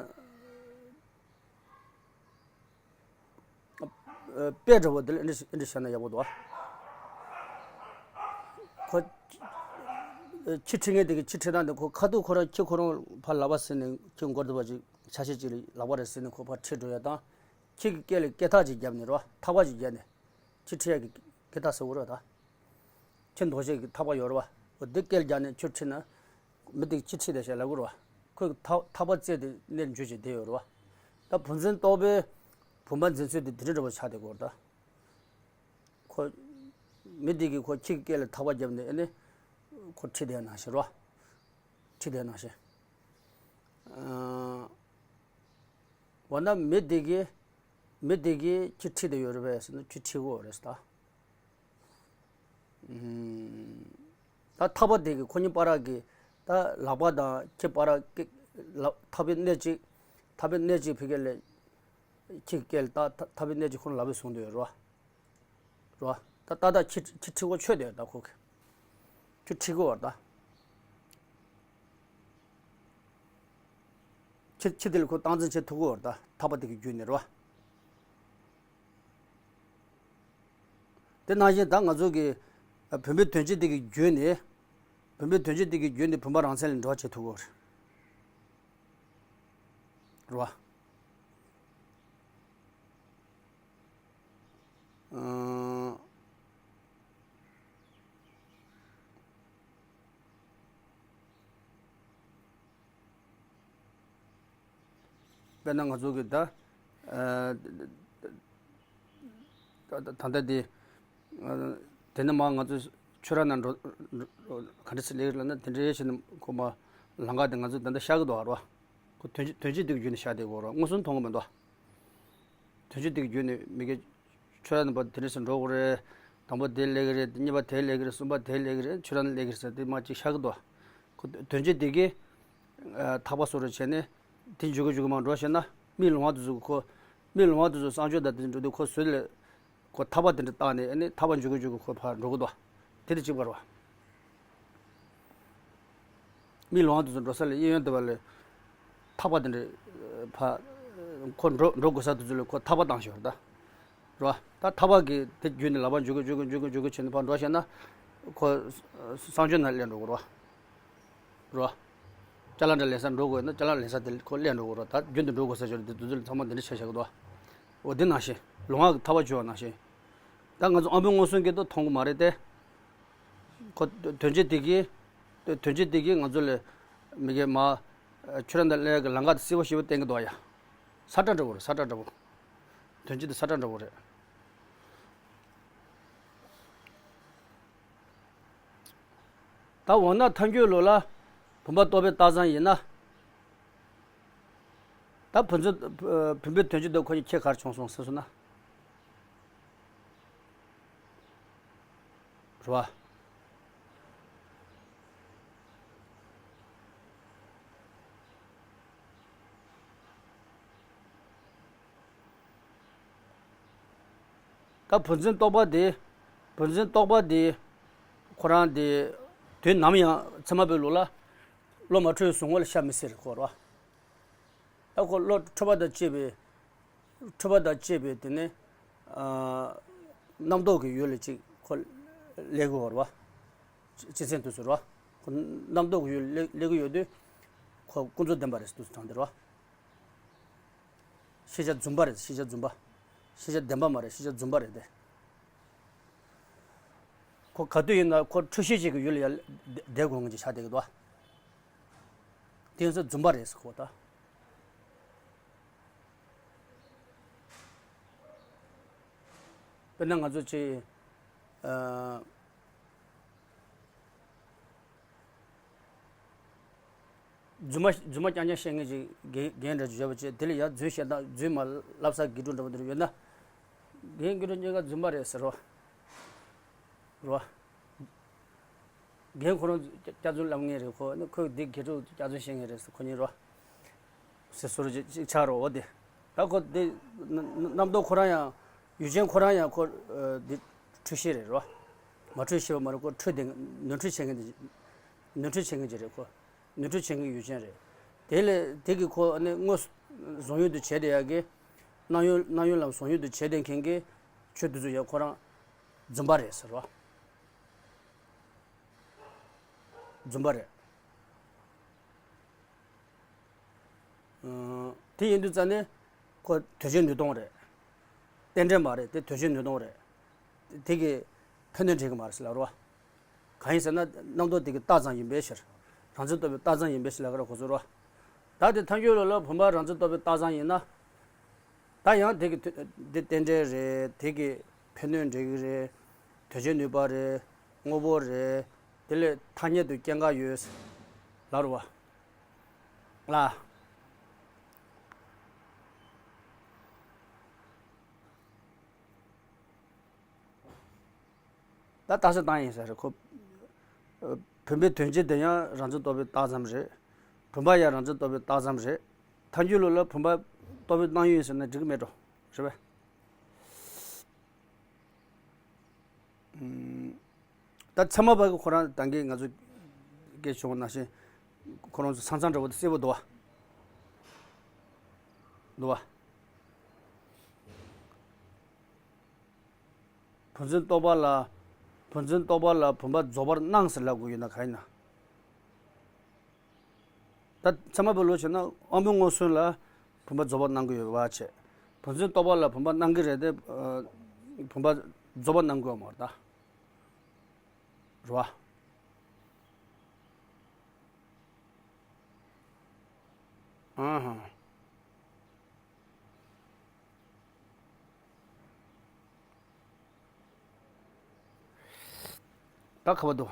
དཔེ་འདྲ་བོ་འདི་ལ་ཨེ་འདྲ་ཨེ་འདྲ་བཤད་ན་ཡག་པོ་འདུག་ཨ། ཁོ་ཁྱི་ཁྲིད་མཁན་དེ་གི་ཁྱི་ཁྲིད་སྟངས་དེ་ཁོ་ཁ་ཐུག་ཁོ་རང་ཁྱི་ཁོ་རང་ཕར་ལག་པ་ཟིན་ནས་ཁྱི་མགོ་དེ་བ་ཅིག་ཆ་ཤས་ཅིག་ལ་ལག་པ་རེ་ཟིན་ནས་ཁོ་ཕར་ཁྲིད་འགྲོ་ཡ་དང་། ཁྱི་གི་སྐེ་ལ་སྐེ་ཐག་ཅིག་བརྒྱབ་ནས་རོ། ཐག་པ་ཅིག་བརྒྱབ་ནས། ཁྱི་ཁྲིད་ཡག་གི་སྐེ་ཐག་ཟེར་བ་རེད་ད། ཁྱི་འདོགས་བྱེད་ཀྱི་ཐག་པ་ཡོད་རེད་བ། འོ་འདི་སྐེ་ལ་བརྒྱབ་ནས་ཁྱི་ཁྲིད་ན། མི་དེ་ཁྱི་ཁྲིད་བསྡད་བྱས་ལབ་དགོས་རེད་བ། ཁོས་ཐག་ཐག་པ་བཙལ་ཏེ་གནས་འཇུག་བྱས་བསྡད་ཡོད་རེད་བ། ད་བུ་འཛིན་རྟོག་པས་བུམ་པ་འཛིན་ཚུལ་དེ་དེ་འདྲ་འདྲ་བོ་ཆགས་བསྡད་ཀྱི་ཡོད་རེད་ད། ཁོ། མི་དེ་གིས་ཁོ་ཁྱི་གི་སྐེ་ལ་ཐག་པ་བརྒྱབ་ནས་ཨ་ནི། ཁོ་ཁྲིད་བསྡད་ནང་བཞིན་རེད་བ། ཁྲིད་བསྡད་ནང་བཞིན། ཨ། འོ་ན་མི་དེ་གིས། མི་དེ་གིས་ཁྱི་ཁྲིད་བསྡད་ཡོད་རེད་པས་ཟེར་ན་ཁྱི་ཁྲིད་ཀྱི་ཡོད་རེད་ཟེར་ད། ཨུམ། ད་ཐག་པ་དེ་གིས་ཁོ་གཉིས་བར་གྱི་ད་ལག་པ་དང་ཁྱི་བར་གྱི་ལག་ཐག་པའི་སྣེ་གཅིག་ཐག་པའི་སྣེ་གཅིག་ཕ་གི་ལ་ཁྱི་སྐེ་ལ་ད་ཐག་པའི་སྣེ་གཅིག་ཁོ་ན་ལག་པས་བཟུང་བསྡད་ཡོད་རེད་བ། རེད་བ། ད་ད་ད་ཁྱི་ཁྱི་ཁྲིད་གོ་ཆོད་བསྡད་ཡོད་ད་ཁོ་གི། ཁྱི་ཁྲིད་གོ་བར་ད། ཁྱི་ཁྱི་དེ་ལ་ཁོ་སྟངས་འཛིན་བྱེད་ཐུབ་ཀྱི་ཡོད་རེད་ད་ཐག་པ་དེ་གི་བརྒྱུད་ནས་རེད་བ། དེ་ནང་བཞིན་ད་ང་ཚོ་གི་བུམ་པའི་དོན་སྤྱི་དེ་གི་བརྒྱུད་ནས། བུམ་པའི་དོན་སྤྱི་དེ་གི་བརྒྱུད་ནས་བུམ་པ་རང་མཚན་ལ་འགྲོ་བྱེད་ཐུབ་ཀྱི་ཡོད་རེད། རེད་བ། ཨང་། དཔེར་ན་ང་ཚོ་གི་ད། ཨ། ད་ད་ད་ལྟ་དེ། ཨ། དེ་ནས་མ་ང་ཚོ་ཆོས་ར་ན་འགྲོ་འགྲོ་ག་འདྲ་སེ་ལེགས་ལ་ན་དེ་འདྲའི་ཞིག་ནས་ཁོ་མ་ལམ་ཁ་དེ་ང་ཚོ་ད་ལྟ་ཤར་གི་འདུག་ཨ་རོ། ཁོ་དོན་སྤྱི་དོན་སྤྱི་དེ་གི་བརྒྱུད་ནས་ཤར་བསྡད་གོ་རོ་མངོན་སུམ་མཐོང་གི་མི་འདུག་དོན་སྤྱི་དེ་གི་བརྒྱུད་ནས་མི་དགེ། ཆོས་ར་ན་པ་དེ་འདྲ་སེ་འགྲོ་གོ་རེད། དང་པོ་དེ་ལེགས་རེད། གཉིས་པ་དེ་ལེགས་རེད། གསུམ་པ་དེ་ལེགས་རེད། ཆོས་ར་ན་ལེགས་རེད་ཟེར་དེ་མ་གཅིག་ཤར་གི་འདུག་ཁོ་དོན་སྤྱི་དེ་གི། ཨ། ཐག་པ་སོ་རེ་བྱས་ནས། དེ་འཇུག་གི་འཇུག་གི་མ་འགྲོ་ཞེ་ན། མིའི་ལུང་བ་དེ་ཚོ་ཁོ། མིའི་ལུང་བ་དེ་ཚོ་གསང་སྤྱོད་དང་དེ་འགྲོ་དུས་ཁོ་ཟོས་ལས། ཁོ་ཐག་པ་དེ་འདྲ་བཏགས་ནས་ཨ་ནི་ཐག་པ་འཇུག་གི་འཇུག་གི་ཁོ་ཕར་འགྲོ་གི་འདུག་དེ་དེ་གཅིག་པ་རེད་བ། མིའི་ལུང་བ་དེ་ཚོ་འགྲོ་ས་ལ་གཡས་གཡོན་དེ་བ་ལས། ཐག་པ་དེ་འདྲ་ཕར། ཁོ་འགྲོ་འགྲོ་དགོས་ས་དེ་ཚོ་ལ་ཁོ་ཐག་པ་བཏང་ཞོར་ད། རེད་བ། ད་ཐག་པ་གི་དེ་བརྒྱུད་ནས་ལག་པ་འཇུག་གི་འཇུག་གི་འཇུག་གི་འཇུག་གི་བྱས་ནས་ཕར་འགྲོ་ཞེ་ན། ཁོ་གསང་སྤྱོད་ནང་སླེབས་འགྲོ་གི་རེད་བ། རོ། ཅ་ལག་འདྲ་ལེན་ས་འགྲོ་དགོས་ན་ཅ་ལག་ལེན་ས་དེ་ཁོ་སླེབས་འགྲོ་དགོས་རོ། ད་རྒྱུན་དུ་འགྲོ་དགོས་ས་ཞོར་དེ་དུས་ཚོད་ཚང་མ་འདི་འདྲ་ཆ་བཞག་གི་འདུག་འོ་འདི་ནང་བཞིན་ལུང་བ་གི་ཐག་པ་འཇུག་པ་ནང་བཞིན། ད་ང་ཚོ་ཨ་འབུ་མངོན་སུམ་གྱིས་ད་མཐོང་གི་མ་རེད་དེ། ཁོ་དོན་སྤྱི་དེ་གིས། དོན་སྤྱི་དེ་གིས་ང་ཚོ་ལ་མི་དགེ་མ། ཆོས་ར་ན་སླེབས་ཀྱི་ལམ་ཁ་དེ་གསལ་པོ་ཞེ་པོ་བསྟན་གྱི་འདུག་ཡ། ས་ཁྲ་འདྲ་བོ་རེད། ས་ཁྲ་འདྲ་བོ། དོན་སྤྱི་དེ་ས་ཁྲ་འདྲ་བོ་རེད། ད་འོ་ན་ཐལ་འགྱུར་ལུགས་ལ་བུམ་པ་རྟོག་པའི་རྟགས་ཙམ་ཡིན་ན། ད་བུ་འཛིན། བུམ་པའི་དོན་སྤྱི་དེ་ཁོ་གཉིས་ཁྱད་ག་རེ་བྱུང་སོང་ཟེར་སོང་ན། རེད་བ། ད་བུ་འཛིན་རྟོག་པ་དེ། བུ་འཛིན་རྟོག་པ་དེ། ཁོ་རང་དེ། དུས་ནམ་ཡང་ཚད་མ་པའི་ལུགས་ལ། བློ་མ་འཕྲོད་གཟུང་བ་ལ་ཤ་མི་སྲེ་རེད་ཁོ་རེད་བ། ད་ཁོ་བློ་འཕྲོད་པ་དང་བཅས་པའི། འཕྲོད་པ་དང་བཅས་པའི་དེ་ནི། ཨ། རྣམ་རྟོག་གི་ཡུལ་ལ་ཅིག་ཁོ། སླེབས་ཀྱི་ཡོད་རེད་བ། སྤྱི་མཚན་དུས་སུ་རེད་བ། ཁོ་རྣམ་རྟོག་གི་ཡུལ་སླེབས་སླེབས་ཀྱི་ཡོད་དུས། ཁོ་ཀུན་རྫོབ་བདེན་པ་རེད་དུས་སུ་དྲངས་ཏེ་རེད་བ། ཤེས་བྱ་རྫུན་པ་རེད། ཤེས་བྱ་རྫུན་པ། ཤེས་བྱ་བདེན་པ་མ་རེད། ཤེས་བྱ་རྫུན་པ་རེད་དེ། ཁོ་ག་དུས་ཡིན་ན་ཁོ་འཁྲུལ་ཤེས་ཅིག་གི་ཡུལ་ལ་ཡར་བསྡད་དགོས་ངེས་ཀྱི་ཆགས་བསྡད་ཀྱི་འདུག་བ། དེ་ཡིན་ཙང་རྫུན་པ་རེད་ཟེར་ཁོ་ད། དཔེར་ན་ང་ཚོ་ཅིག་ཨ། རྫུན་མ་རྫུན་མ་རྐྱང་རྐྱང་བཤད་མཁན་ཅིག་རྒན་རྒན་འདྲ་ཅིག་ཡོད་པ་བྱས། དེ་ལ་ཡང་རྫུན་བཤད་སྟངས་རྫུན་མ་ལབ་ས་དགེ་ཕྲུག་འདྲ་པོ་འདི་འདྲ་ཡོད་ན། རྒན་དགེ་ཕྲུག་གཉིས་ཀ་རྫུན་མ་རེད་ཟེར་རོ། རོ། རྒན་ཁོ་རང་སྐྱག་རྫུན་ལབ་མཁན་རེད། ཁོ་ནི་ཁོས་འདི་དགེ་ཕྲུག་སྐྱག་རྫུན་བཤད་མཁན་རེད་ཟེར་ཁོ་གཉིས་རོ། ཟེར་སོ་རུ་ཅིག་ཅིག་ཆགས་རོ་འོ་དེ། ད་ཁོ་དེ་རྣམ་རྣམ་རྟོག་ཁོ་རང་ཡང་ཡུལ་ཅན་ཁོ་རང་ཡང་ཁོ་ཨ་དེ་འཁྲུལ་ཤེས་རེད་རོ། མ་འཁྲུལ་ཤེས་པ་མ་རེད། ཁོ་འཁྲུལ་དེ་ནོར་འཁྲུལ་བྱེད་མཁན་དེ་ནོར་འཁྲུལ་བྱེད་མཁན་ཅིག་རེད་ཁོ། ནོར་འཁྲུལ་བྱེད་མཁན་ཡུལ་ཅན་རེད། དེ་ལས་དེ་གི་ཁོ་ཨ་ནི་དངོས་བཟུང་ཡུལ་དུ་བྱས་བསྡད་ཡག་གི་སྣང་ཡུལ་སྣང་ཡུལ་ལམ་བཟུང་ཡུལ་དུ་བྱས་བསྡད་མཁན་གྱི་ཆོས་དེ་ཚོ་ཡང་ཁོ་རང་རྫུན་པ་རེད་ཟེར་བ། རྫུན་པ་རེད། ཨ། དེ་ཡིན་དུས་ཙ་ནས་ཁོ་དོན་བྱེད་ནུས་སྟོང་རེད། རྟེན་འབྲེལ་མ་རེད་དེ་དོན་བྱེད་ནུས་སྟོང་རེད། དེ་གི་ཕན་གནོད་འབྲེལ་གི་མ་རེད་ཟེར་ལབ་རོ། གང་ཡིན་ཟེར་ན་རྣམ་རྟོག་དེ་གི་རྟགས་ཙམ་ཡིན་པའི་ཕྱིར། རང་མཚན་རྟོག་པའི་རྟགས་ཙམ་ཡིན་པའི་ཕྱིར་ལབ་གི་རེད་ཁོ་ཚོ་རོ། ད་དེ་ཐལ་འགྱུར་ལུགས་ལ་བུམ་པ་རང་མཚན་རྟོག་པའི་རྟགས་ཙམ་ཡིན་ན། ད་ཡང་དེ་གི་དེ་རྟེན་འབྲེལ་རེད། དེ་གི་ཕན་གནོད་འབྲེལ་གི་རེད། དོན་བྱེད་ནུས་པ་རེད། དངོས་པོ་རེད། དེ་ལས་ཐ་སྙད་དུ་སྐྱེ་འགག་ཡོད། ལབ་རོ་བ། ལ། ད་རྟགས་གསལ་བཏང་ཡིན་ཟེར་རེད་ཁོ། ཨ། བུམ་པའི་དོན་བྱེད་དེ་ཡང་རང་མཚན་རྟོག་པའི་རྟགས་ཙམ་རེད། བུམ་པ་ཡང་རང་མཚན་རྟོག་པའི་རྟགས་ཙམ་རེད། ཐལ་འགྱུར་ལུགས་ལ་བུམ་པ་རྟོག་པའི་སྣང་ཡུལ་ཡིན་ཟེར་ན་འགྲིག་གི་མེད་འགྲོ། རེད་པས། ཨུམ། ད་ཚད་མ་པ་གི་ཁོ་རང་ད་གིན་ང་ཚོ་སྐད་བྱུང་བ་ནང་བཞིན་ཁོ་རང་ཚོ་ས་མཚམས་འདྲ་བོ་དེ་གསལ་པོ་འདུག་བ། འདུག་བ། བུམ་འཛིན་རྟོག་པ་ལ། བུམ་འཛིན་རྟོག་པ་ལ་བུམ་པ་རྫོགས་པར་སྣང་ཟེར་ལབ་དགོས་ཡོད་ན་ག་ཡིན་ན། ད་ཚད་མ་པའི་ལུགས་བྱས་ན་དབང་པོའི་མངོན་སུམ་ལ་བུམ་པ་རྫོགས་པར་སྣང་གི་ཡོད་པ་བྱས། བུམ་འཛིན་རྟོག་པ་ལ་བུམ་པ་སྣང་གི་རེད་དེ། ཨ། བུམ་པ་རྫོགས་པར་སྣང་གི་ཡོད་མ་རེད་ད། རེད་བ། ཨ་ཧ། ད་ག་པར་འདུག་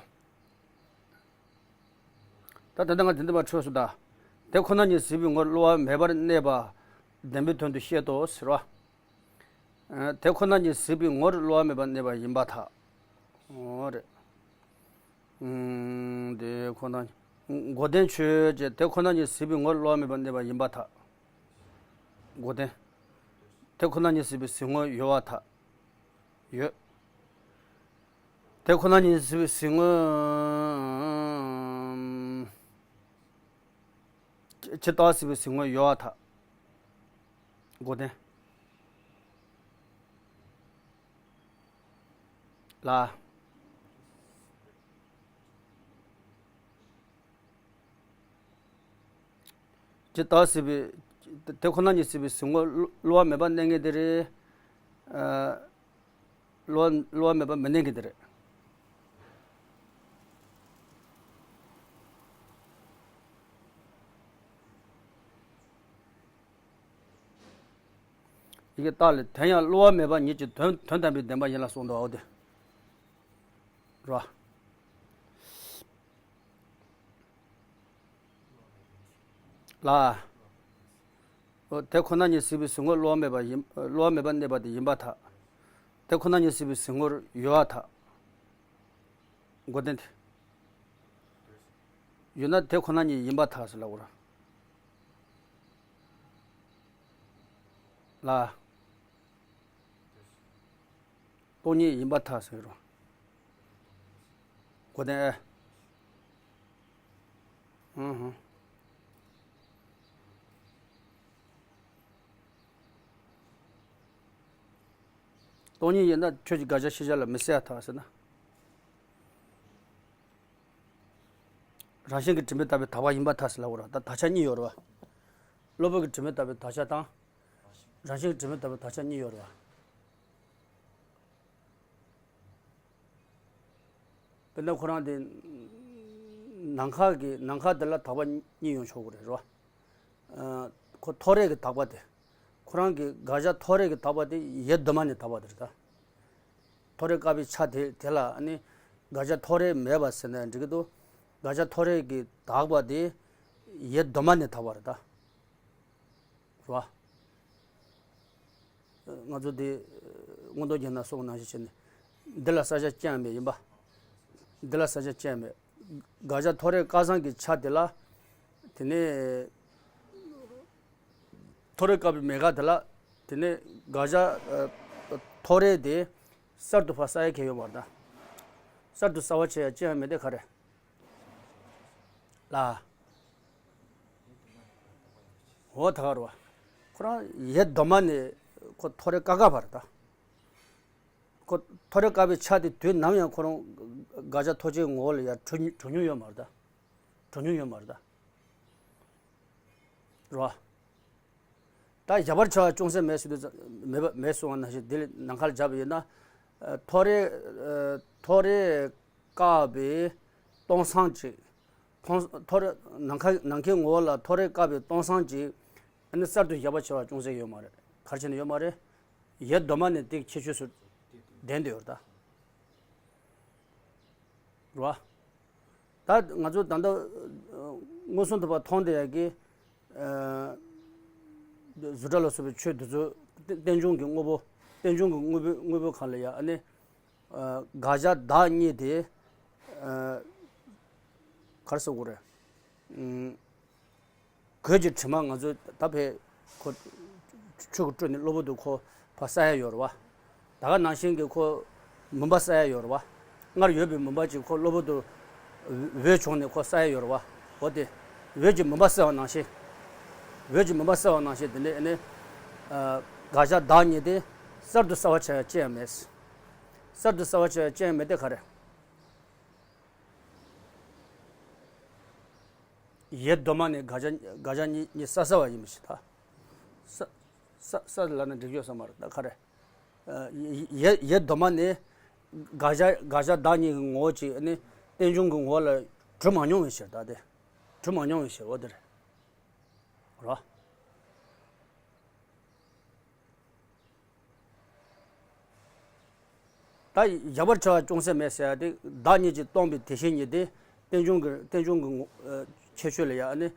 ད་ད་ལྟ་ང་དེ་འདི་མ་འཕྲོས་སོ་ད། དེ་ཁོ་ན་ཉིད་གཟིགས་པའི་ངོར་གློ་བ་མེད་པར་གནས་པ་བདེན་པའི་དོན་དུ་བཤད་དོ་ཟེར་བ། ཨ། དེ་ཁོ་ན་ཉིད་གཟིགས་པའི་ངོར་གློ་བ་མེད་པར་གནས་པ་ཡིན་པར་ཐལ། འོ་རེད། ཨུམ། དེ་ཁོ་ན། མགོ་ལྡན་ཆོས་ཅན། དེ་ཁོ་ན་ཉིད་གཟིགས་པའི་ངོར་གློ་བ་མེད་པར་གནས་པ་ཡིན་པར་ཐལ། མགོ་ལྡན། དེ་ཁོ་ན་ཉིད་གཟིགས་པའི་གཟིགས་ངོར་ཡོད་པར་ཐལ། ཡོད། དེ་ཁོ་ན་ཉིད་གཟིགས་པའི་གཟིགས་ངོར། ཇི་ལྟ་བ་གཟིགས་པའི་གཟིགས་ངོར་ཡོད་པར་ཐལ། མགོ་ལྡན། ལ། ཇི་ལྟ་བ་གཟིགས་པའི། དེ་ཁོ་ན་ཉིད་གཟིགས་པའི་གཟིགས་ངོར་གློ་བ་མེད་པར་གནས་ངེས་དེ་རེད། ཨ། གློ་བ་གློ་བ་མེད་པར་མི་གནས་ངེས་དེ་རེད། ཡི་གེ་རྟགས་ལས། དེ་ཡང་གློ་བ་མེད་པ་ཉིད་ཀྱི་དོན་དོན་དམ་པའི་བདེན་པ་ཡིན་ལ་གསུངས་འདུག་ཨོ་དེ། རོ། ལ། ཨོ་དེ་ཁོ་ན་ཉིད་གཟིགས་པའི་གཟིགས་ངོར་གློ་བ་མེད་པ་ཡིན། གློ་བ་མེད་པར་གནས་པ་དེ་ཡིན་པར་ཐལ། དེ་ཁོ་ན་ཉིད་གཟིགས་པའི་གཟིགས་ངོར་ཡོད་པར་ཐལ། མགོ་ལྡན་དེ། ཡོད་ན་དེ་ཁོ་ན་ཉིད་ཡིན་པར་ཐལ་ཟེར་ལབ་དགོས་ར། ལ། སྟོང་ཉིད་ཡིན་པར་ཐལ་ཟེར་རོ། མགོ་ལྡན་ཨེ། ཨུ་ཧུ། སྟོང་ཉིད་ཡིན་ན་ཁྱོད་ཀྱི་དགག་བྱ་ཤེས་བྱ་ལ་མི་གསལ་བར་ཐལ་ཟེར་ན། རང་བཞིན་གྱིས་དྲི་མས་བཏབ་པའི་དག་པ་ཡིན་པར་ཐལ་ཟེར་ལབ་དགོས་རེད་བ། ད་དག་ཆ་གཉིས་ཡོད་རེད་བ། གློ་བུར་གྱིས་དྲི་མས་བཏབ་པའི་དག་ཆ་དང་། རང་བཞིན་གྱིས་དྲི་མས་བཏབ་པའི་དག་ཆ་གཉིས་ཡོད་རེད་བ། དཔེར་ན་ཁོ་རང་དེ་ནམ་མཁའ་གི་ནམ་མཁའ་དེ་ལ་དག་པ་གཉིས་ཡོང་ཆོག་གི་རེད་རོ། ཁོ་ཐོ་རེ་གི་དག་པ་དེ། ཁོ་རང་གི་དགག་བྱ་ཐོ་རེ་གི་དག་པ་དེ་ཡེ་གདོད་མ་ནས་དག་པ་དེ་རེད་ད། ཐོ་རེ་བཀག་པའི་ཆ་དེ་དེ་ལ་ཨ་ནི་དགག་བྱ་ཐོ་རེ་མེད་པ་ཟེར་ན་འགྲིག་གི་འདུག་དགག་བྱ་ཐོ་རེ་གི་དག་པ་དེ་ཡེ་གདོད་མ་ནས་དག་པ་རེད་ད། རེད་བ། ང་ཚོ་འདི་མངོན་རྟོགས་རྒྱན་ནང་གསུངས་པ་ནང་བཞིན་བྱས་ནས། འདི་ལ་བསལ་བྱ་ཅི་ཡང་མེད་ཡིན་པ། འདི་ལ་བསལ་བྱ་ཅི་ཡང་མེད། དགག་བྱ་ཐོ་རེ་སྐལ་བཟང་གི་ཆ་དེ་ལ། དེ་ནས་ཐོ་རེ་བཀག་པའི་མེད་དགག་དེ་ལ། དེ་ནས་དགག་བྱ་ཨ་ཐོ་རེ་དེ་གསར་དུ་ཕར་བསལ་ཡ་གང་ཡང་ཡོད་མ་རེད་ད། གསར་དུ་གསལ་བ་བྱེད་ཡ་ཅི་ཡང་མེད་དེ་ག་རེ། ལ། འོ་ད་ག་རེད་བ། ཁོ་རང་ཡེ་གདོད་མ་ནས་ཁོ་ཐོ་རེ་བཀག་བཀག་པ་རེད་ད། ཁོ་ཐོ་རེ་བཀག་པའི་ཆ་དེ་དུས་ནམ་ཡང་ཁོ་རང་དགག་བྱ་ཐོ་རྩེའི་ངོ་བོ་ལ་ཡར་གྲུབ་གྲུབ་མྱོང་ཡོད་མ་རེད་ད། གྲུབ་མྱོང་ཡོད་མ་རེད་ད། རེད་བ། ད་བཞག་པར་བྱ་བ་ཅུང་ཟད་མེད་ཟེར་དུས་མེད་པ་མེད་གསུངས་པ་ནང་བཞིན་དེ་ལ་ནམ་མཁར་བཞག་པ་ཡིན་ན། ཨ་ཐོ་རེ་ཨ་ཐོ་རེ་བཀག་པའི་སྟོང་སང་ཅིག་ཐོང་ཐོ་རེ་ནམ་མཁའ་ནམ་མཁའི་ངོ་བོ་ལ་ཐོ་རེ་བཀག་པའི་སྟོང་སང་ཅིག་ཨ་ནི་གསར་དུ་བཞག་པར་བྱ་བ་ཅུང་ཟད་ཡོད་མ་རེད། ག་རེ་བྱས་ནས་ཡོད་མ་རེད། ཡེ་གདོད་མ་ནས་དེ་ཁྱད་ཆོས་སུ་ལྡན་དུ་ཡོད་རེད་ད། རེད་བ། ད་ང་ཚོ་ད་ལྟ་མངོན་སུམ་དུ་ཕར་མཐོང་བསྡད་ཡག་གི་ཨ་རྫུ་འཕྲུལ་ལ་སོགས་པའི་ཆོས་འདི་ཚོ་རྟེན་རྟེན་འབྱུང་གི་དངོས་པོ་རྟེན་འབྱུང་གི་དངོས་པོའི་དངོས་པོའི་ཁ་ལ་ཡ་ཨ་ནི་ཨ་དགག་བྱ་བདག་གཉིས་དེ་ཨ་ག་རེ་ཟེར་དགོས་རེད། ཨུམ། གོས་ཀྱི་དྲི་མ་ང་ཚོས་ད་ཕར་ཁོ་ཆུ་གིས་བཀྲུས་ནས་གློ་བུར་དུ་ཁོ་ཕར་བསལ་ཡ་ཡོད་རེད་བ། ད་ག་ནང་བཞིན་གྱི་ཁོ་མུན་པ་བསལ་ཡ་ཡོད་རེད་བ། སྔར་ཡོད་པའི་མུན་པ་ཅིག་ཁོ་གློ་བུར་དུ་འོད་བྱུང་ནས་ཁོ་བསལ་ཡ་ཡོད་རེད་བ། འོ་དེ་འོད་ཀྱི་མུན་པ་བསལ་བ་ནང་བཞིན། འོད་ཀྱི་མུན་པ་བསལ་བ་ནང་བཞིན་དེ་ནས་ཨ་ནི་ཨ་དགག་བྱ་བདག་གཉིས་དེ་གསར་དུ་གསལ་བར་བྱ་ཡ་ཅི་ཡང་མེད། གསར་དུ་གསལ་བར་བྱ་ཡ་ཅི་ཡང་མེད་དེ་ག་རེ། ཡེ་གདོད་མ་ནས་དགག་བྱ་དགག་བྱ་གཉིས་གཉིས་བསལ་བསལ་བ་ཡིན་པ་ཞིག་ད། བསལ་བསལ་བསལ་ལབ་ན་འགྲིག་ཡོད་ས་མ་རེད་ད་ག་རེ། ཡེ་ཡེ་གདོད་མ་ནས་དགག་བྱ་དགག་བྱ་བདག་གཉིས་ཀྱི་ངོ་བོ་གཅིག་ནི་རྟེན་འབྱུང་གི་ངོ་བོ་ལ་གྲུབ་མ་མྱོང་བའི་ཕྱིར་ད་དེ། གྲུབ་མ་མྱོང་བའི་ཕྱིར་འོ་དེ་རེད། རོ། ད་བཞག་པར་བྱ་བ་ཅུང་ཟད་མེད་ཟེར་ཡ་དེ་བདག་ཉིད་ཀྱིས་སྟོང་པའི་དེ་བཞིན་ཉིད་དེ་རྟེན་འབྱུང་གི་རྟེན་འབྱུང་གི་ངོ་ཨ་ཁྱད་ཆོས་ལ་ཡ་ཨ་ནི་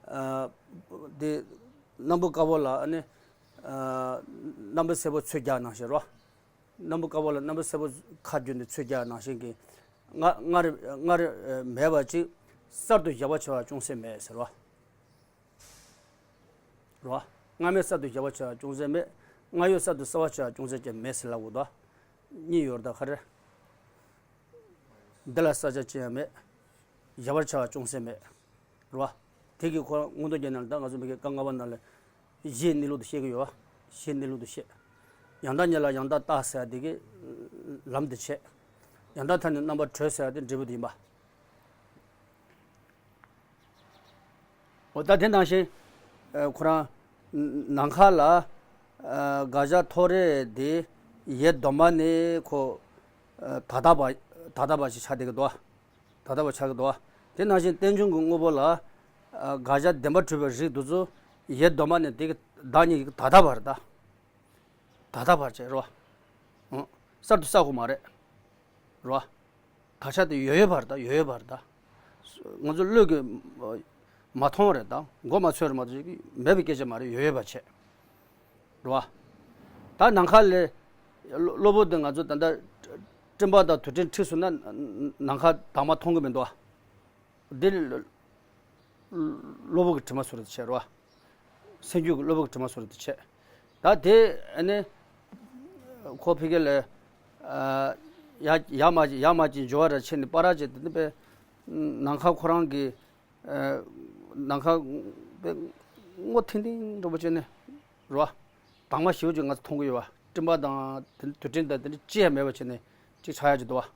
ཨ་དེ་སྣམ་བུ་དཀར་པོ་ལ་ཨ་ནི་ཨ་སྣམ་བུ་སེར་པོ་ཚོས་རྒྱག་ནང་བཞིན་རོ། སྣམ་བུ་དཀར་པོ་ལ་སྣམ་བུ་སེར་པོ་ཁ་བསྒྱུར་ནས་ཚོས་རྒྱག་ནང་བཞིན་གྱི་སྔར་སྔར་སྔར་མེད་པ་ཅིག་གསར་དུ་བཞག་པར་བྱ་བ་ཅུང་ཟད་མེད་ཟེར་རོ། རོ། སྔ་མའི་གསར་དུ་བཞག་པར་བྱ་བ་ཅུང་ཟད་མེད། སྔར་ཡོད་གསར་དུ་གསལ་བར་བྱ་བ་ཅུང་ཟད་ཀྱང་མེད་ཟེར་ལབ་དགོས་དོ། གཉིས་ཡོད་རེད་ད་ག་རེ། འདི་ལ་བསལ་བྱ་ཅི་ཡང་མེད། བཞག་པར་བྱ་བ་ཅུང་ཟད་མེད། རོ། དེ་གི་ཁོ་མངོན་རྟོགས་རྒྱན་ནང་ལ་ད་ང་ཚོ་མི་གི་བཀའ་ལྔ་པ་ནང་ལ་གཞིའི་གནས་ལུགས་དེ་བཤད་ཀྱི་ཡོད་པ། གཞིའི་གནས་ལུགས་དེ་བཤད། ཡང་དག་ཉིད་ལ་ཡང་དག་བརྟག་ཟེར་དེ་གི་ལམ་དེ་བྱས། ཡང་དག་མཐའ་ནི་རྣམ་པར་གྲོལ་ཟེར་དེ་འབྲས་བུ་དེ་ཡིན་པ། འོ་ད་དེ་ནང་བཞིན་ཨ་ཁོ་རང་ནམ་མཁའ་ལ་ཨ་དགག་བྱ་ཐོ་རེ་དེ་ཡེ་གདོད་མ་ནས་ཁོ་ཨ་ད་ལྟ་བ་ད་ལྟ་བ་ཞིག་ཆགས་བསྡད་ཀྱི་འདུག་ད་ལྟ་བ་ཆགས་ཀྱི་འདུག་དེ་ནང་བཞིན་རྟེན་འབྱུང་གི་དངོས་པོ་ལ་ཨ་དགག་བྱ་བདེན་པར་གྲུབ་པའི་རིགས་དེ་ཚོ་ཡེ་གདོད་མ་ནས་དེ་གི་བདག་ཉིད་ཀྱི་ད་ལྟ་བ་རེད་ད། ད་ལྟ་བར་བྱེད་རོ། ཨང་། གསར་དུ་བསགས་དགོས་མ་རེད། རོ། དག་ཆ་དེ་ཡོད་ཡོད་བར་ད་ཡོད་ཡོད་བར་ད། ང་ཚོ་བློས་ཀྱིས་མ་མཐོང་རེད་ད་མགོ་མ་ཚོས་རེད་མ་གཏོགས་མེད་པའི་སྐད་ཆ་མ་རེད་ཡོད་ཡོད་བར་བྱེད། རོ། ད་ནམ་མཁའ་ལས་གློ་བུར་དུ་ང་ཚོ་ད་ལྟ་སྤྲིན་པ་དང་དུད་སྤྲིན་འཁྲིགས་སོང་ན་ནམ་མཁའ་དྭངས་མ་མཐོང་གི་མི་འདུག་ཨ། འདི་གློ་བུར་གྱི་དྲི་མ་བཟོ་རེད་བྱས་རོ། སེམས་རྒྱུད་ཀྱི་གློ་བུར་གྱི་དྲི་མ་བཟོ་རེད་བྱས། ད་དེ་ཨ་ནི་ཁོ་ཕ་གི་ལ་ཡ་ཡ་མ་ཅིག་ཡ་མ་ཅིག་འབྱོར་བ་ར་ཆེ་ནི་པ་ར་ཅིག་དེ་ནི་པས་ནམ་མཁའ་ཁོ་རང་གི་ནམ་མཁའ་པས་སྔོ་ཐིང་ཐིང་འདྲ་པོ་བྱས་ནས་རོ། དྭངས་མ་ཞེ་པོ་ཅིག་ང་ཚོ་མཐོང་གི་ཡོད་བ། སྤྲིན་པ་དང་དེ་དུད་སྤྲིན་དང་དེ་འདྲ་ཅི་ཡང་མེད་པ་བྱས་ནས་ཅིག་ཆགས་ཡ་ཅིག་འདུག་བ།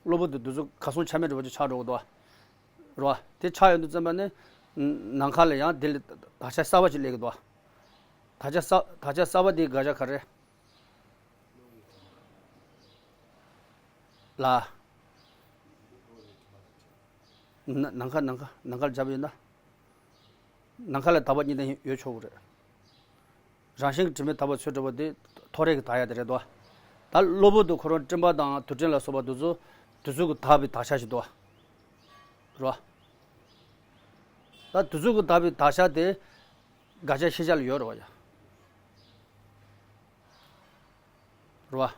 གློ་བུར་དུ་དུས་ཚོད་གར་སོང་ཆ་མེད་འདྲ་པོ་ཅིག་ཆགས་འགྲོ་གི་འདུག་བ། རེད་བ། དེ་ཆགས་ཡོང་དུས་ཙམ་པ་ནི་ནམ་མཁའ་ལ་ཡང་དེ་ལས་དག་ཆ་གསར་པ་ཅིག་སླེབས་ཀྱི་འདུག་བ། དག་ཆ་གསར་དག་ཆ་གསར་པ་དེའི་དགག་བྱ་ག་རེ་ལ། ནམ་མཁའ་ནམ་མཁའ་ནམ་མཁར་སྦྱར་བ་ཡིན་ན། ནམ་མཁའ་ལ་དག་པ་གཉིས་ལྡན་ཡོད་ཆོག་གི་རེད། རང་བཞིན་གྱིས་དྲི་མེད་དག་པ་ཚོས་གྲུབ་པ་དེ་ཐོ་རེ་གི་དག་ཡ་དེ་རེད་དོ། ད་གློ་བུར་དུ་ཁོ་རང་སྤྲིན་པ་དང་དུར་སྤྲིན་ལ་སོགས་པ་དེ་ཚོ་དེ་ཚོ་གི་དག་པའི་དག་ཆ་ཞིག་འདུག་བ། རེད་བ། ད་དེ་ཚོ་གི་དག་པའི་དག་ཆ་དེ་དགག་བྱ་ཤེས་བྱ་ལ་ཡོད་རེད་བ་ཡ། རེད་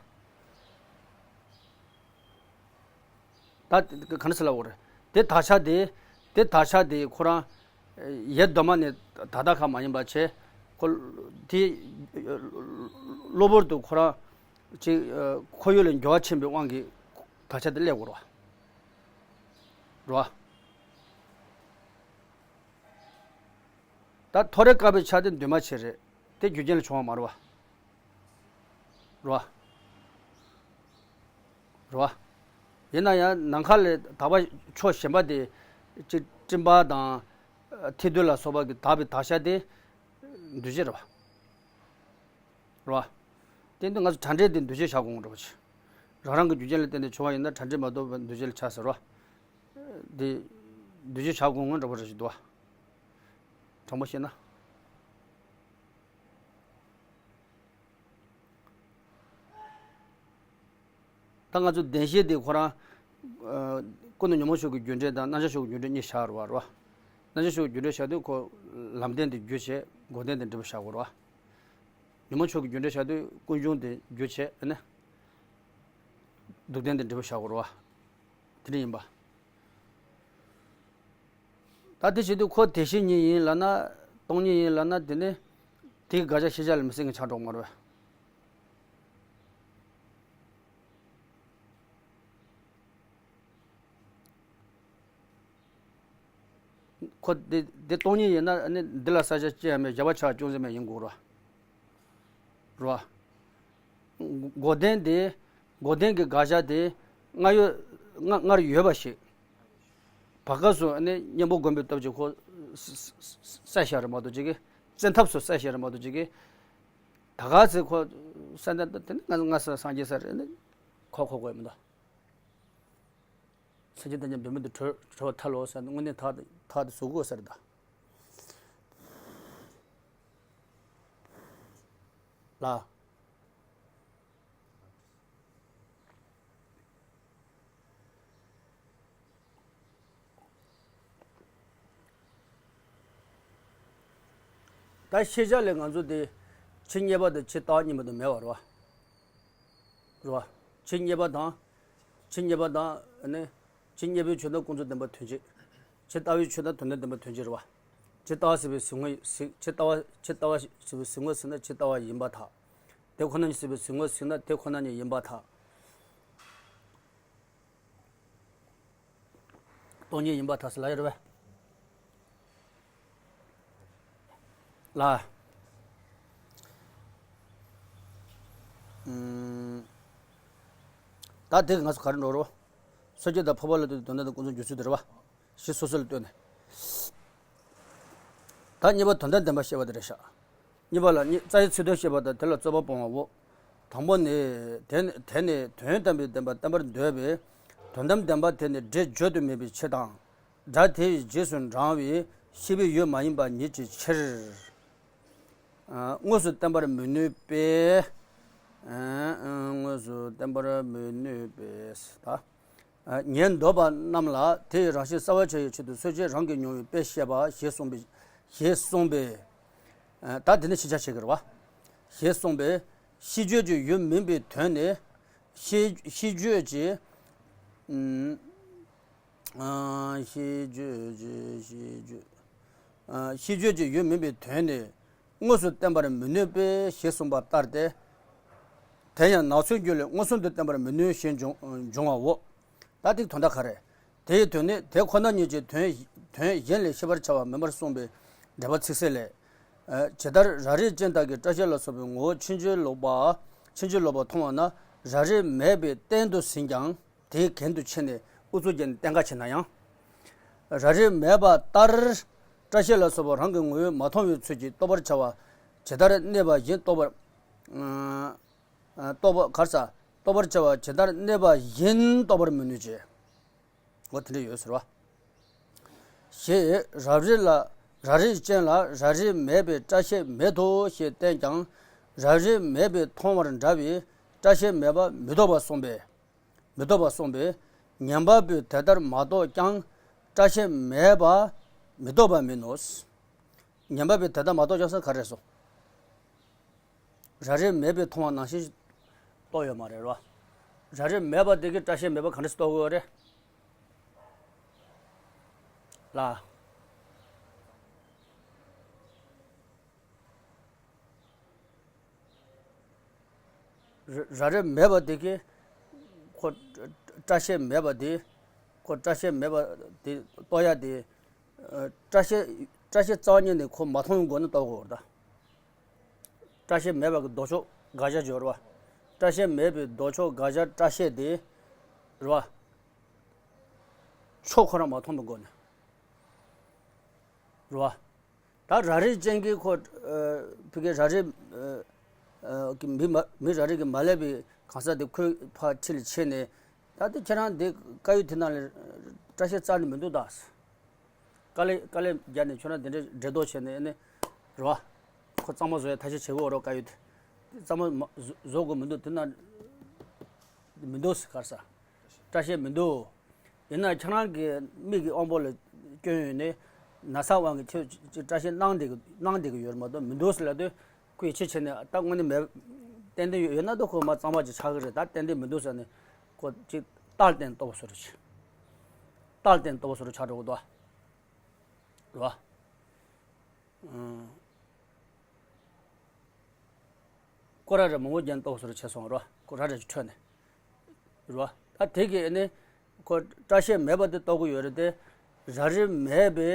བ། ད་ག་འདྲ་ཟེར་ལབ་དགོས་རེད། དེ་དག་ཆ་དེ་དེ་དག་ཆ་དེ་ཁོ་རང་ཡེ་གདོད་མ་ནས་ད་ལྟ་ཁ་མ་ཡིན་པ་བྱས། ཁོ་དེ་གློ་བུར་དུ་ཁོ་རང་ཅིག་ཁོར་ཡུག་ལ་འགྱུར་བ་ཕྱིན་པའི་དབང་གིས་དག་ཆ་དེ་སླེབས་དགོས་རེད་བ། རེད་བ། ད་ཐོ་རེ་བཀག་པའི་ཆ་དེ་འདུས་མ་བྱས་རེད། དེ་རྒྱུ་རྐྱེན་ལས་བྱུང་བ་མ་རེད་བ། རེད་བ། རེད་བ། ཡིན་ན་ཡང་ནམ་མཁའ་ལས་དག་པ་ཕྱོགས་གཞན་པ་དེ་ཅིག་སྤྲིན་པ་དང་ཐིག་རྡུལ་ལ་སོགས་པ་གི་དག་པའི་དག་ཆ་དེ་འདུས་བྱས་རེད་བ། རེད་བ། དེ་འདི་ང་ཚོ་གྲ་འགྲེལ་དེ་འདུས་བྱས་བཞག་དགོས་རེད་བ། རང་རང་གི་རྒྱུ་རྐྱེན་ལ་བརྟེན་ནས་བྱུང་བ་ཡིན་ན་གྲ་འགྲེལ་མ་གཏོགས་པ་འདུས་བྱས་ལ་ཆགས་ཟེར་བ། དེ་འདུས་བྱས་བཞག་དགོས་ངོ་འདྲ་པོ་རེ་ཞིག་འདུག་བ། དྲང་པོ་བཤད་ན། ད་ང་ཚོ་བདེན་བཞི་དེ་ཁོ་རང་། ཨ། ཀུན་ཏུ་ཉོན་མོངས་ཕྱོགས་ཀྱི་རྒྱུ་འབྲས་དང་རྣམ་གཞག་ཕྱོགས་ཀྱི་རྒྱུ་འབྲས་གཉིས་བཞག་རེད་བ། རེད་བ། རྣམ་གཞག་ཕྱོགས་ཀྱི་རྒྱུ་འབྲས་བཞག་དུས་ཁོ་ལམ་བདེན་དེ་རྒྱུ་བྱས། འགོག་བདེན་དེ་འབྲས་བུ་བཞག་དགོས་རེད་བ། ཉོན་མོངས་ཕྱོགས་ཀྱི་རྒྱུ་འབྲས་བཞག་དུས་ཀུན་འབྱུང་དེ་རྒྱུ་བྱས་ཨ་ནི། སྡུག་བདེན་དེ་འབྲས་བུ་བཞག་དགོས་རེད་བ། དེ་འདྲ་ཡིན་པ། ད་དེ་བྱེད་དུས་ཁོ་དེ་བཞིན་ཉིད་ཡིན་ལབ་ན། སྟོང་ཉིད་ཡིན་ལབ་ན། དེ་ནི་དེའི་དགག་བྱ་ཤེས་བྱ་ལ་མི་སྲིད་མཁན་ཆགས་འགྲོ་གི་མ་རེད། ཁོ་དེ་དེ་སྟོང་ཉིད་ཡིན་ན་ནི་འདི་ལ་གསལ་བྱེད་ཅི་ཡང་མེད། གཞལ་བྱ་ཅུང་ཟད་མེད་ཡིན་དགོས་རེད། རེད་བ། འགོག་བདེན་དེ། འགོག་བདེན་གྱི་དགག་བྱ་དེ་སྔར་ཡོད། སྔ་སྔར་ཡོད་པ་ཞིག་བར་སྐབས་སུ་ནི་གཉེན་པོ་བསྒོམས་པའི་སྟོབས་ཀྱིས་ཁོ་ས་ས་ས་བསལ་བཞག་རེད་མ་གཏོགས་ཅིག་གི། བཙན་ཐབས་སུ་བསལ་བཞག་རེད་མ་གཏོགས་ཅིག་གི། ད་ག་ཚེ་ཁོ་ས་འདི་དེ་ནི་ང་ང་ས་སངས་རྒྱས་ས་རེད་ནི། ཁོ་ཁོ་དགོས་མི་འདུག་སངས་རྒྱས་བསྟན་པ་འབད་མེད་དུ་གྲོལ་གྲོལ་བར་ཐལ་ལོ་ཟེར་ན། དངོས་གནས་ཐག་ཐག་དེ་བཟོ་དགོས་ས་རེད་ད། ལ། ད་ཤེས་བྱ་ལས་ང་ཚོ་དེ་ཕྱི་རྙེད་པ་དང་ཕྱི་ལྟ་བ་གཉིས་པོ་དེ་མེད་པ་རེད་བ། རེད་བ། ཕྱི་རྙེད་པ་དང་། ཕྱི་རྙེད་པ་དང་ནི། ཕྱི་རྙེད་པའི་ཆོས་ནི་ཀུན་རྫོབ་བདེན་པ་དོན་གཅིག་ཕྱི་ལྟ་བའི་ཆོས་ནི་དོན་དམ་བདེན་པ་དོན་གཅིག་རེད་བ། ཕྱི་ལྟ་བ་ཟེར་བའི་གཟིགས་ངོ་གཟིགས། ཕྱི་ལྟ་བ་ཕྱི་ལྟ་བ་ཟེར་བའི་གཟིགས་ངོ་ཟེར་ན་ཕྱི་ལྟ་བ་ཡིན་པར་ཐལ། དེ་ཁོ་ན་ཉིད་ཟེར་བའི་གཟིགས་ངོ་ཟེར་ན་དེ་ཁོ་ན་ཉིད་ཡིན་པར་ཐལ། སྟོང་ཉིད་ཡིན་པར་ཐལ་ཟེར་ལབ་ཡོད་རེད་པས། ལ། ཨུམ། ད་དེ་གི་ང་ཚོ་ག་རེ་འགྲོ་རོགས། སོ་སྐྱེ་དང་འཕགས་པ་ལ་ལྟོས་ཏེ་དོན་དམ་དང་ཀུན་རྫོབ་འགྱུར་ཚུལ་དེ་རེད་བ། གཞི་སོ་སོ་ལ་ལྟོས་ནས། ད་གཉིས་པ་དོན་དམ་བདེན་པ་བཤད་པ་དེ་རེད་ཤག་གཉིས་པ་ལ་གཉིས་རྩ་བའི་ཚིག་དོན་བཤད་པ་དང་དེ་ལ་རྩོད་པ་སྤོང་བའོ། དང་པོ་ནི། དེ་ནི་དེ་ནི་དོན་དམ་པའི་བདེན་པ་བསྟན་པར་འདོད་པས། དོན་དམ་བདེན་པ་དེ་ནི་སྒྲས་བརྗོད་དུ་མེད་པའི་ཕྱིར་དང་། སྒྲ་དེ་ཡི་རྗེས་སུ་འབྲང་བའི་ཤེས་པའི་ཡུལ་མ་ཡིན་པ་ཉིད་ཀྱི་ཕྱིར། ཨ། དངོས་སུ་བསྟན་པར་མི་ནུས་པས། ཨ། དངོས་སུ་བསྟན་པར་མི་ནུས་པས་ད། ཨ། ཉན་འདོད་པ་རྣམས་ལ་དེ་ཡི་རང་བཞིན་གསལ་བར་བྱ་བའི་ཆེད་དུ་སོ་སྐྱེས་རང་གིས་མྱོང་བའི་དཔེ་བཤད་པ་ཞེས་གསུངས་པའི་ཞེས་གསུངས་པས། ཨ། ད་དེ་ནི་ཕྱི་ཆ་བྱེད་ཀྱི་རེད་བ། ཞེས་གསུངས་པས། ཤེས་བརྗོད་ཀྱི་ཡུལ་མིན་པའི་དོན་ནི། ཤེས་ཤེས་བརྗོད་ཀྱི། ཨུམ། ཨ། ཤེས་བརྗོད་ཀྱི་ཤེས་བརྗོད། ཨ། ཤེས་བརྗོད་ཀྱི་ཡུལ་མིན་པའི་དོན་ནི། དངོས་སུ་བསྟན་པར་མི་ནུས་པས་ཞེས་གསུངས་པ་ལྟར་ཏེ། དེ་ཡང་ནག་ཚོའི་རྒྱུད་ལས་མངོན་སུམ་དུ་བསྟན་པར་མི་ནུས་ཞེས་འབྱུང་འབྱུང་བའོ། ད་དེའི་དོན་དག་ག་རེ། དེའི་དོན་ནི་དེ་ཁོ་ན་ཉིད་ཀྱི་དོན་དོན་གཞན་ལས་ཤེས་པར་བྱ་བ་མིན་པར་གསུངས་པའི་འགྲེལ་པ་ཚིག་གསལ་ལས། ཇི་ལྟར་ར་རིས་ཅན་དག་གིས་སྐྲ་ཤད་ལ་སོགས་པའི་ངོ་བོ་ཕྱིན་ཅི་ལོག་པ་ཕྱིན་ཅི་ལོག་པ་མཐོང་བ་ན་ར་རིས་མེད་པའི་སྟེང་དུ་ཟིན་ཀྱང་། དེའི་གན་དུ་ཕྱིན་ནས་ཨུ་ཚུགས་བརྒྱབ་ནས་བསྟན་ག་བྱེད་ན་ཡང་། ར་རི་མེད་པ་ལྟར། སྐྲ་ཤད་ལ་སོགས་པ་རང་གི་ངོ་བོས་མ་མཐོང་བའི་ཚུལ་གྱིས་རྟོགས་པར་བྱ་བ་ཇི་ལྟར་གནས་པ་བཞིན་རྟོགས་པར། ཨ་རྟོགས་པ་གར་ས། རྟོགས་པར་བྱ་བ་ཇི་ལྟར་གནས་པ་བཞིན་རྟོགས་པར་མི་ནུས་ཀྱི། འོ་དེ་འདྲ་ཡོད་ཟེར་བ། ཞེས་རབ་རིབ་ལ། རབ་རིབ་ཅན་ལ་རབ་རིབ་མེད་པའི་སྐྲ་ཤད་མེད་དོ་ཞེས་བསྟན་ཀྱང་། རབ་རིབ་མེད་པའི་མཐོང་བར་འདྲ་བའི་སྐྲ་ཤད་མེད་པ་མི་རྟོགས་པར་གསུངས་པས། མི་རྟོགས་པར་གསུངས་པས། ཉན་པ་པོས་དེ་ལྟར་མ་རྟོགས་ཀྱང་སྐྲ་ཤད་མེད་པ་མི་རྟོགས་པ་མིན་ནོ། ཉན་པ་པོས་དེ་ལྟར་མ་རྟོགས་ཀྱང་ཟེར་ག་རེ་སོ། རབ་རིབ་མེད་པའི་མཐོང་བ་ནང་བཞིན་རྟོགས་ཡོད་མ་རེད་རོ། རབ་རིབ་མེད་པ་དེ་གིས་སྐྲ་ཤད་མེད་པ་ག་འདྲ་སེ་རྟོགས་དགོས་རེད། ལ། ར་རབ་རིབ་མེད་པ་དེ་གིས་ཁོ་སྐྲ་ཤད་མེད་པ་དེ། ཁོ་སྐྲ་ཤད་མེད་པ་དེ་རྟོགས་ཡ་དེ། ཨ་སྐྲ་ཤད་སྐྲ་ཤད་རྩ་བ་ཉིད་ནས་ཁོ་མ་མཐོང་བའི་སྒོ་ནས་རྟོགས་དགོས་རེད་ད། སྐྲ་ཤད་མེད་པ་གི་ལྡོག་ཕྱོགས་དགག་བྱ་སྦྱོར་བ། སྐྲ་ཤད་མེད་པའི་ལྡོག་ཕྱོགས་དགག་བྱ་སྐྲ་ཤད་དེ། རེད་བ། ཕྱོགས་ཁོ་རང་མ་མཐོང་བའི་སྒོ་ནས། རེད་བ། ད་རབ་རིབ་ཅན་གྱི་ཁོ། ཨ་ཕ་གི་རབ་རིབ། ཨ་ཨ་གི་མི་མ་མི་རབ་རིབ་ཀྱིས་མ་བསླད་པའི་གང་ཟག་དེ་ཁོས་ཕར་ཁྲིད་ལ་ཕྱིན་ནས། ད་དེ་ཁྱེད་རང་དེ་དཀར་ཡོལ་དེ་ནང་ལ་སྐྲ་ཤད་རྩ་ནས་མི་འདུག་ད། དཀའ་ལས་དཀའ་ལས་བརྒྱབ་ནས་ཁྱོད་རང་དེ་འདྲའི་འགྲེ་ལྡོག་བྱས་ནས་ཨ་ནི། རེད་བ། ཁོ་གཙང་མ་བཟོ་ཡ་ཐབས་ཤེས་བྱེད་དགོས་རོགས་དཀར་ཡོལ་དེ། གཙང་མ་མ་བཟོ་བཟོ་དགོས་མི་འདུག་དེ་ན་མི་འདུག་ཟེར་གར་ས། སྐྲ་ཤད་མི་འདུག་ཡིན་ན་ཁྱེད་རང་གི་མིག་གི་དབང་པོ་ལ་སྐྱོན་ཡོད་ནས། ན་ཚ་དབང་གིས་ཁྱོད་ཀྱི་སྐྲ་ཤད་སྣང་བསྡད་ཀྱི་སྣང་བསྡད་ཀྱི་ཡོད་རེད་མ་གཏོགས་མི་འདུག་ཟེར་ལབ་དུས། ཁོ་ཡིད་ཆེས་བྱས་ནས་ད་དངོས་གནས་མེད། ཏན་ཏན་ཡོད་ཡོད་ན་ད་ཁོ་མ་གཙང་མ་ཅིག་ཆགས་ཀྱི་རེད། ད་ཏན་ཏན་མི་འདུག་ཟེར་ནས་ཁོ་ཅིག་རྟགས་ལྡན་རྟོགས་པ་བཟོ་འདྲ་བྱས། རྟགས་ལྡན་རྟོགས་པ་བཟོ་འདྲ་ཆགས་འགྲོ་གི་འདུག་རེད་བ། ཨང་། སྐོར་ར་རེ་མང་པོ་བརྒྱབ་ནས་རྟོགས་པ་བཟོ་འདྲ་བྱས་སོང་རེད་བ། སྐོར་ར་རེ་ཅིག་འཕྲོས་ནས། རེད་བ། ད་དེ་གིས་ནི་ཁོ་སྐྲ་ཤད་མེད་པ་དེ་རྟོགས་ཀྱི་ཡོད་རེད་དེ། རབ་རིབ་མེད་པའི་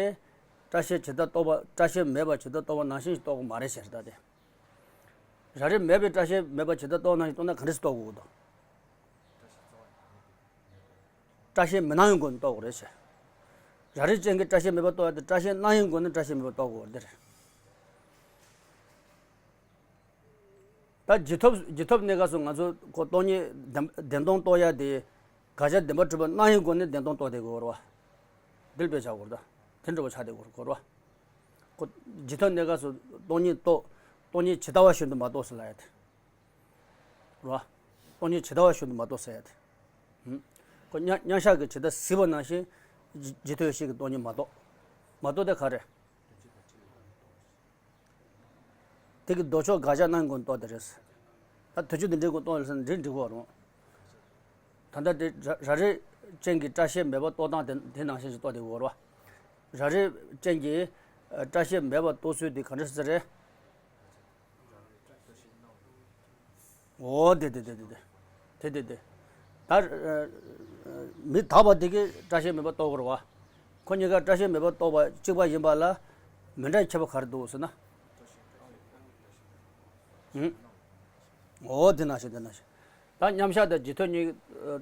སྐྲ་ཤད་ཇི་ལྟར་རྟོགས་པ། སྐྲ་ཤད་མེད་པ་ཇི་ལྟར་རྟོགས་པ་ནང་བཞིན་ཞིག་རྟོགས་ཀྱི་མ་རེད་ཟེར་ད་དེ། རབ་རིབ་མེད་པའི་སྐྲ་ཤད་མེད་པ་ཇི་ལྟར་རྟོགས་ནང་བཞིན་རྟོགས་ན་ག་འདྲ་སེ་རྟོགས་དགོས་འདུག་སྐྲ་ཤད་མི་སྣང་བའི་སྒོ་ནས་རྟོགས་དགོས་རེད་ཟེར། རབ་རིབ་ཅན་གྱི་སྐྲ་ཤད་མེད་པ་རྟོགས་ཡ་དེ་སྐྲ་ཤད་སྣང་བའི་སྒོ་ནས་སྐྲ་ཤད་མེད་པ་རྟོགས་དགོས་རེད་དེ་རེད། ད་རྗེས་ཐོབ་རྗེས་ཐོབ་གནས་སྐབས་སུ་ང་ཚོ་ཁོ་སྟོང་ཉིད་བདེན་བདེན་སྟོང་རྟོགས་ཡ་དེ། དགག་བྱ་བདེན་པར་གྲུབ་པ་སྣང་བའི་སྒོ་ནས་བདེན་སྟོང་རྟོགས་བསྡད་དགོས་རེད་བ། འདི་ལ་དཔེ་བཞག་དགོས་རེད་ད། དེ་འདྲ་བ་ཆགས་བསྡད་དགོས་རེད་བ། ཁོ་རྗེས་ཐོབ་གནས་སྐབས་སུ་སྟོང་ཉིད་རྟོགས། སྟོང་ཉིད་ཇི་ལྟ་བ་བཞིན་དུ་མ་རྟོགས་ཟེར་ལབ་ཡ་དེ། རེད་བ། སྟོང་ཉིད་ཇི་ལྟ་བ་བཞིན་དུ་མ་རྟོགས་ཟེར་ཡ་དེ། ཧུམ། ཁོ་མཉམ་མཉམ་གཞག་གི་ཇི་ལྟར་གཟིགས་པ་ནང་བཞིན། རྗེས་རྗེས་ཐོབ་ཡེ་ཤེས་ཀྱི་སྟོང་ཉིད་མ་རྟོགས། མ་རྟོགས་དེ་ག་རེ། དེ་གི་ལྡོག་ཕྱོགས་དགག་བྱ་སྣང་སྒོ་ནས་རྟོགས་དེ་རེད། ད་དུས་ཅི་འདི་འདྲའི་སྒོ་རྟོགས་ཡོད་ཟེར་ན་འགྲིག་འགྲིག་གོ་རུང་། ད་ལྟ་དེ་ར་རབ་རིབ་ཅན་གྱི་སྐྲ་ཤད་མེད་པ་རྟོགས་སྟངས་དེ་དེ་ནང་བཞིན་ཞིག་རྟོགས་དེ་གོ་རོ། རབ་རིབ་ཅན་གྱི་ཨ་སྐྲ་ཤད་མེད་པ་རྟོགས་ཚུལ་དེ་ག་འདྲ་ཟེར་རེད། འོ་དེ་དེ་དེ་དེ་དེ་དེ་དེ་དེ། ད་ཨ་ཨ་མི་དག་པ་དེ་གིས་སྐྲ་ཤད་མེད་པ་རྟོགས་དགོས་རེད་བ། ཁོ་གཉིས་ཀ་སྐྲ་ཤད་མེད་པ་རྟོགས་པ་གཅིག་པ་ཡིན་པ་ལ་མི་འདྲ་ཁྱད་པར་ག་རེ་འདུག་ཟེར་ན། ཧུམ། འོ་དེ་ནང་བཞིན་དེ་ནང་བཞིན། ད་མཉམ་གཞག་དང་རྗེས་ཐོབ་གཉིས་ཨ་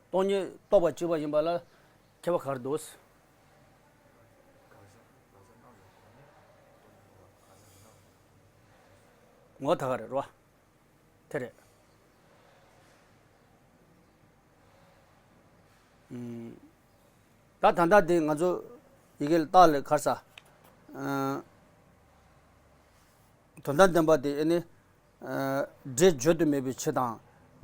སྟོང་ཉིད་རྟོགས་པ་གཅིག་པ་ཡིན་པ་ལ་ཁྱད་པར་ག་རེ་འདུག་ངོ་ཐག་ག་རེ་རེད་བ། དེ་རེད། ཨུམ། ད་ད་ལྟ་འདི་ང་ཚོ་ཡི་གེ་ལ་བཏགས་ལས་གར་ས། ཨ་དོན་དམ་བདེན་པ་དེ་ཨེ་ནི། ཨ་སྒྲས་བརྗོད་དུ་མེད་པའི་ཕྱིར་དང་།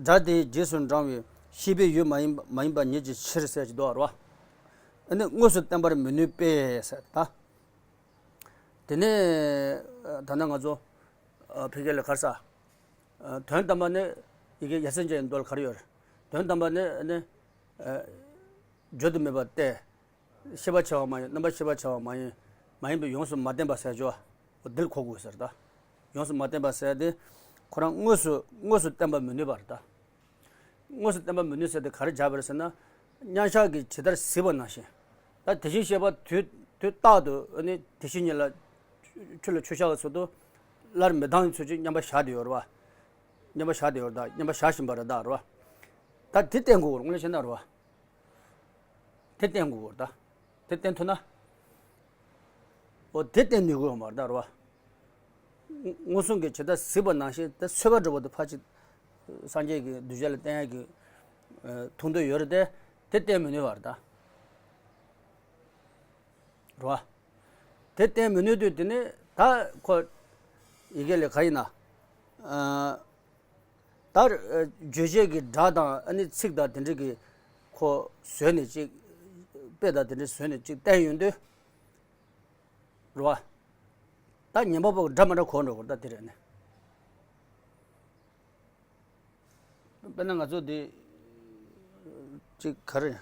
སྒྲ་དེའི་རྗེས་སུ་འབྲང་བའི་ཤེས་པའི་ཡུལ་མ་ཡིན་མ་ཡིན་པ་ཉིད་ཀྱི་ཕྱིར་ཟེར་གྱི་འདུག་བ། ཨེ་ནི་དངོས་སུ་བསྟན་པར་མི་ནུས་པས་ཟེར་ད། དེ་ནས་ད་ལྟ་ང་ཚོ་ཨ་ཕ་གི་ལ་གར་ས། ཨ་དོན་དམ་པ་ནི་ཡི་གེ་ཡ་མཚན་ཅན་གྱི་མདོ་ལ་ག་རེ་ཡོད་རེད། དོན་དམ་པ་ནི་ནི་ཨ་བརྗོད་དུ་མེད་པ་སྟེ། ཤེས་པ་བྱ་བ་མ་ཡིན། རྣམ་པར་ཤེས་པ་བྱ་བ་མ་ཡིན། མ་ཡིན་པའི་ཡོངས་སུ་མ་བསྟན་པ་ཟེར་ཆོག་འོ་འདི་ལ་གོ་དགོས་ཟེར་ད། ཡོངས་སུ་མ་བསྟན་པ་ཟེར་དེ། ཁོ་རང་དངོས་སུ་དངོས་སུ་བསྟན་པར་མི་ནུས་པ་རེད་ད། དངོས་སུ་བསྟན་པར་མི་ནུས་ཟེར་དེ་ག་རེ་སྦྱར་བ་རེད་ཟེར་ན། མཉམ་གཞག་གིས་ཇི་ལྟར་གཟིགས་པ་ནང་བཞིན། ད་དེ་བཞིན་གཤེགས་པ་དུས་དུས་རྟག་ཏུ་ཨ་ནི་དེ་བཞིན་ཉིད་ལ་ཆུ་ལ་ཆུ་བཞག་པའི་ཚུལ་དུ་སླར་མི་ལྡང་བའི་ཚུལ་གྱིས་མཉམ་པར་བཞག་བསྡད་ཡོད་རེད་བ། མཉམ་པར་བཞག་བསྡད་ཡོད་རེད་ད། མཉམ་པར་བཞག་བཞིན་པ་རེད་ད་རེད་བ། ད་དེ་བསྟན་དགོས་རེད་དངོས་གནས་བྱས་ན་རེད་བ། དེ་བསྟན་དགོས་རེད་ད། དེ་བསྟན་ཐུབ་ན། འོ་དེ་བསྟན་ནུས་ཀྱི་ཡོད་མ་རེད་ད་རེད་བ། མངོན་སུམ་གྱིས་ཇི་ལྟར་གཟིགས་པ་ནང་བཞིན་དེ་ཚོད་དཔག་འདྲ་བོ་དེ་ཕར་ཅིག་སངས་རྒྱས་ཀྱི་གདུལ་བྱ་ལ་བསྟན་ཡག་གི་ཐུགས་འདོད་ཡོད་རེད་དེ། དེ་བསྟན་མི་ནུས་པ་རེད་ད། རེད་བ། དེ་བསྟན་མི་ནུས་དུས་དེ་ནི་ད་ཁོ་ཡི་གེ་ལས་ག་ཡིན་ན། ད་རྗོད་བྱེད་ཀྱི་སྒྲ་དང་ཨ་ནི་ཚིག་དང་དེ་འདྲ་གི་ཁོ་བཟོས་ནས་ཅིག་དཔེ་དང་དེ་འདྲ་བཟོས་ནས་ཅིག་བསྟན་ཡོང་དུས། རེད་བ། ད་ཉན་པ་པོ་འདྲ་མི་འདྲ་གོ་འགྲོ་གི་རེད་ད་དེ་རེད་ནི། དཔེར་ན་ང་ཚོ་འདི་ཅིག་ག་རེ།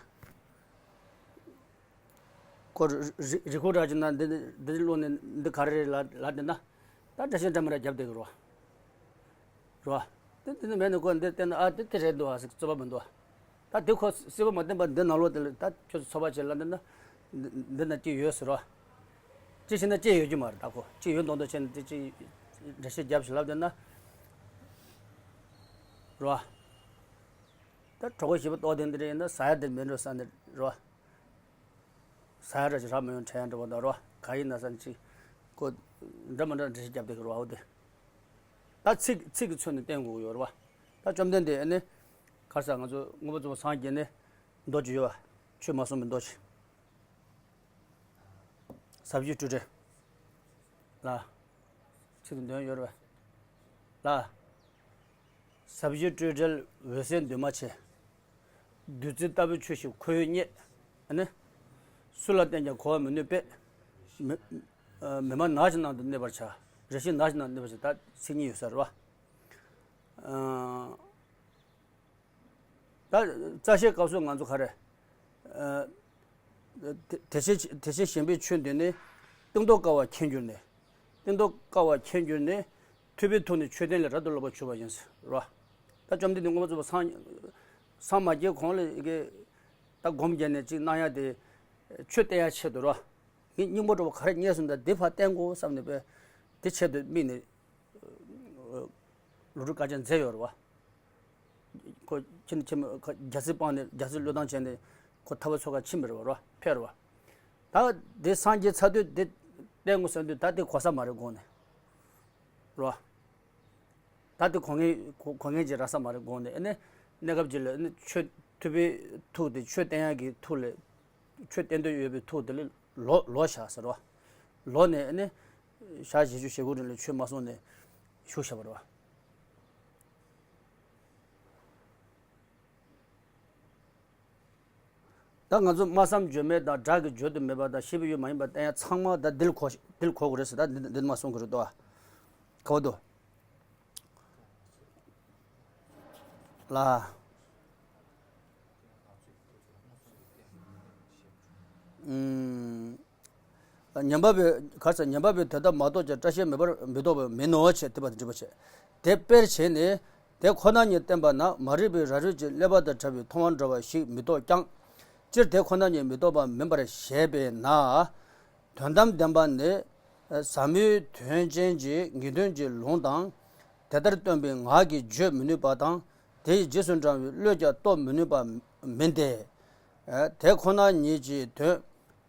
ཁོ་རི་རི་རི་ཁུག་ར་ཅིག་ན་འདི་འདི་བླུགས་ནས་འདི་ག་རེ་རེད་ལབ་ལབ་བསྡད་ན། ད་འདྲ་བྱེད་འདྲ་མི་འདྲ་རྒྱབ་བསྡད་ཀྱི་རེད་བ། རེད་བ། དེ་དེ་ནི་མེད་ནི་ཁོ་འདི་བལྟས་ན་ཨ་དེ་དེ་རེད་འདུག་ཨ་ཟེར་རྩོད་པ་མི་འདུག་ཨ། ད་དེ་ཁོ་སྲིད་པ་མ་བསྟན་པ་འདི་ནང་ལོགས་དེ་ལ་ད་ཁྱོད་ཚོ་ཚོགས་པ་བྱེད་ལབ་འདི་ན། འདི་འདི་ན་ཅི་ཡོད་ཟེར་རོ། ཅི་བྱས་ན་ཅི་ཡོད་རྒྱུ་མ་རེད་ད་ཁོ་ཅི་ཡོད་མདོག་མདོག་བྱས་ན་དེ་ཅི་འགྲེལ་བཤད་རྒྱབ་ཞིག་ལབ་འདི་ན། རོ། ད་གྲོགས་པོ་ཞིག་པ་ཏོག་དེ་འདི་རེད་ཡིན་ན་ཟ་ཡ་དེ་མེད་འགྲོ་ས་འདི་རོ། ས་ཡ་ར་ཅིག་རག་མི་ཡོང་དྲན་ཡ་འདྲ་བོ་དང་རོ། ག་ཡིན་ན་ས་ཅིག་ཁོ་འདྲ་མི་འདྲ་འགྲེལ་བཤད་རྒྱབ་བསྡད་ཀྱི་རོ་ཨོ་དེ། ད་ཚིག་ཚིག་གི་ཚོད་ནས་བསྟན་དགོས་ཀྱི་ཡོད་རེད་བ། ད་བཅོམ་ལྡན་འདས་ཨ་ནི། ག་རེ་ཟེར་ང་ཚོ་མངོན་པ་རྫོགས་པ་སངས་རྒྱས་ནས་མདོ་ཅིག་ཡོད་བ། ཆོས་མ་གསུངས་པའི་མདོ་ཅིག་ཟབ་ཞི་སྤྲོས་བྲལ། ལ། ཚིག་དེ་འདོན་ཡོད་རེད་བ། ལ། ཟབ་ཞི་སྤྲོས་བྲལ་འོད་གསལ་འདུས་མ་བྱས། བདུད་རྩི་ལྟ་བུའི་ཆོས་ཤིག་ཁོ་བོས་རྙེད། ཨ་ནི། སུ་ལ་བསྟན་ཀྱང་གོ་བར་མི་ནུས་པས། མི་མི་སྨྲ་ནགས་ཀྱི་ནང་དུ་གནས་པར་བྱ། རེ་ཞིག་ནགས་ཀྱི་ནང་གནས་པར་བྱ། ད་ཚིག་གཉིས་ཡོད་ས་རེད་བ། ད་རྩ་ཤེའི་སྐབས་སུ་ང་ཚོ་ག་རེ། དེ་དེ་བཞིན་དེ་བཞིན་གཞན་ཕན་ཆོས་འདོད་ནས། གཏིང་རྟོག་དཀའ་བ་མཁྱེན་གྱུར་ནས། གཏིང་རྟོག་དཀའ་བ་མཁྱེན་གྱུར་ནས། ཐུབ་པའི་ཐུགས་ནི་མཆོད་རྟེན་ལས། རབ་ཏུ་ལོག་པར་གྱུར་པ་ཡིན་ཟེར་རོ། ད་བཅོམ་ལྡན་འདས་མངོན་པར་རྫོགས་པ་སངས་སངས་མ་རྒྱས་གོང་ལ་ཡི་གེ་ད་སྒོམ་བརྒྱབ་ནས་ཅིག་གནང་ཡ་དེ་ཆོས་བསྟན་ཡ་ཆེད་དུ་རོ། ངས་སྙིང་པོ་འགྲོ་བ་ག་རེ་རྙེད་སོང་ད་འདི་ཕར་བསྟན་དགོས་བསམ་ནས་པས་དེ་ཆེད་དུ་དམིགས་ནས་ལོ་དྲུག་དཀའ་སྤྱད་མཛད་ཡོད་རེད་བ། ཁོ་ཁྱིམ་ཁྱིམ་རྒྱ་ཚིག་སྤངས་ནས་རྒྱ་ཚིག་བློས་བཏང་བྱས་ནས་ཁོ་ཐར་པ་འཚོལ་ག་ཕྱིན་པ་རེད་བ་རོ་ཕེབས་རེད་བ། ད་དེ་སངས་རྒྱས་ཚར་དུས་དེ་བསྟན་དགོས་བསམ་དུས་ད་དེ་གོ་ས་མ་རེད་དགོངས་ནས་རོ། ད་དེ་གོ་མཁན་གོ་གོ་མཁན་ཅིག་རག་ས་མ་རེད་དགོངས་ནས་ཨ་ནི་གནས་སྐབས་ཅིག་ལ་ཨ་ནི་ཆོས་ཐུབ་པའི་ཐུགས་དེ་ཆོས་བསྟན་ཡག་གི་ཐུགས་ལ་ཆོས་བསྟན་འདོད་ཡོད་པའི་ཐུགས་དེ་ལ་ལོག་ལོག་བཞག་ཟེར་བ། ལོག་ནས་ཨ་ནི་ཞག་བཞི་བཅུ་ཞེ་དགུ་རིང་ལ་ཆོས་མ་གསུངས་ནས་བཞུགས་བཞག་པ་རེད་བ། ད་ང་ཚོ་སྨྲ་བསམ་བརྗོད་མེད་དང་སྒྲ་གི་བརྗོད་དུ་མེད་པ་དང་ཤེས་པའི་ཡུལ་མ་ཡིན་པ་བསྟན་ཡ་ཚང་མ་ད་འདི་ལ་གོ་འདི་ལ་གོ་དགོས་རེད་ཟེར། ད་འདི་འདི་མ་གསུང་གི་རེད་དོ། ག་བ་དོ། ལ། ཨུམ། ཉན་པ་པོས་ག་རེ་ཟེར། ཉན་པ་པོས་དེ་ལྟར་མ་རྟོགས་ཀྱང་སྐྲ་ཤད་མེད་པར་མི་རྟོགས་པ་མིན་ནོ་ཞེས་དེ་བ་དེ་འདྲི་བ་བྱེད། དེ་དཔེར་བྱས་ནས་དེ་ཁོ་ན་ཉིད་བསྟན་པ་ན་མ་རིག་པའི་རབ་རིབ་ཀྱིས་ཀླད་པ་དང་བྲལ་བའི་མཐོང་བ་འདྲ་བ་ཞིག་མི་རྟོགས་ཀྱང་། སྤྱིར་དེ་ཁོ་ན་ཉིད་མི་རྟོགས་པ་མིན་པར་བཞེད་པས་ན། དོན་དམ་བདེན་པ་ནི། ཟབ་མོའི་དོན་ཅན་གྱི་ངེས་དོན་གྱི་ལུང་དང་། དེ་ལྟར་སྟོན་པའི་ངག་གིས་བརྗོད་མི་ནུས་པ་དང་། དེའི་རྗེས་སུ་འབྲང་བའི་བློས་ཀྱང་རྟོགས་མི་ནུས་པ་མིན་ཏེ། དེ་ཁོ་ན་ཉིད་ཀྱི་དོན་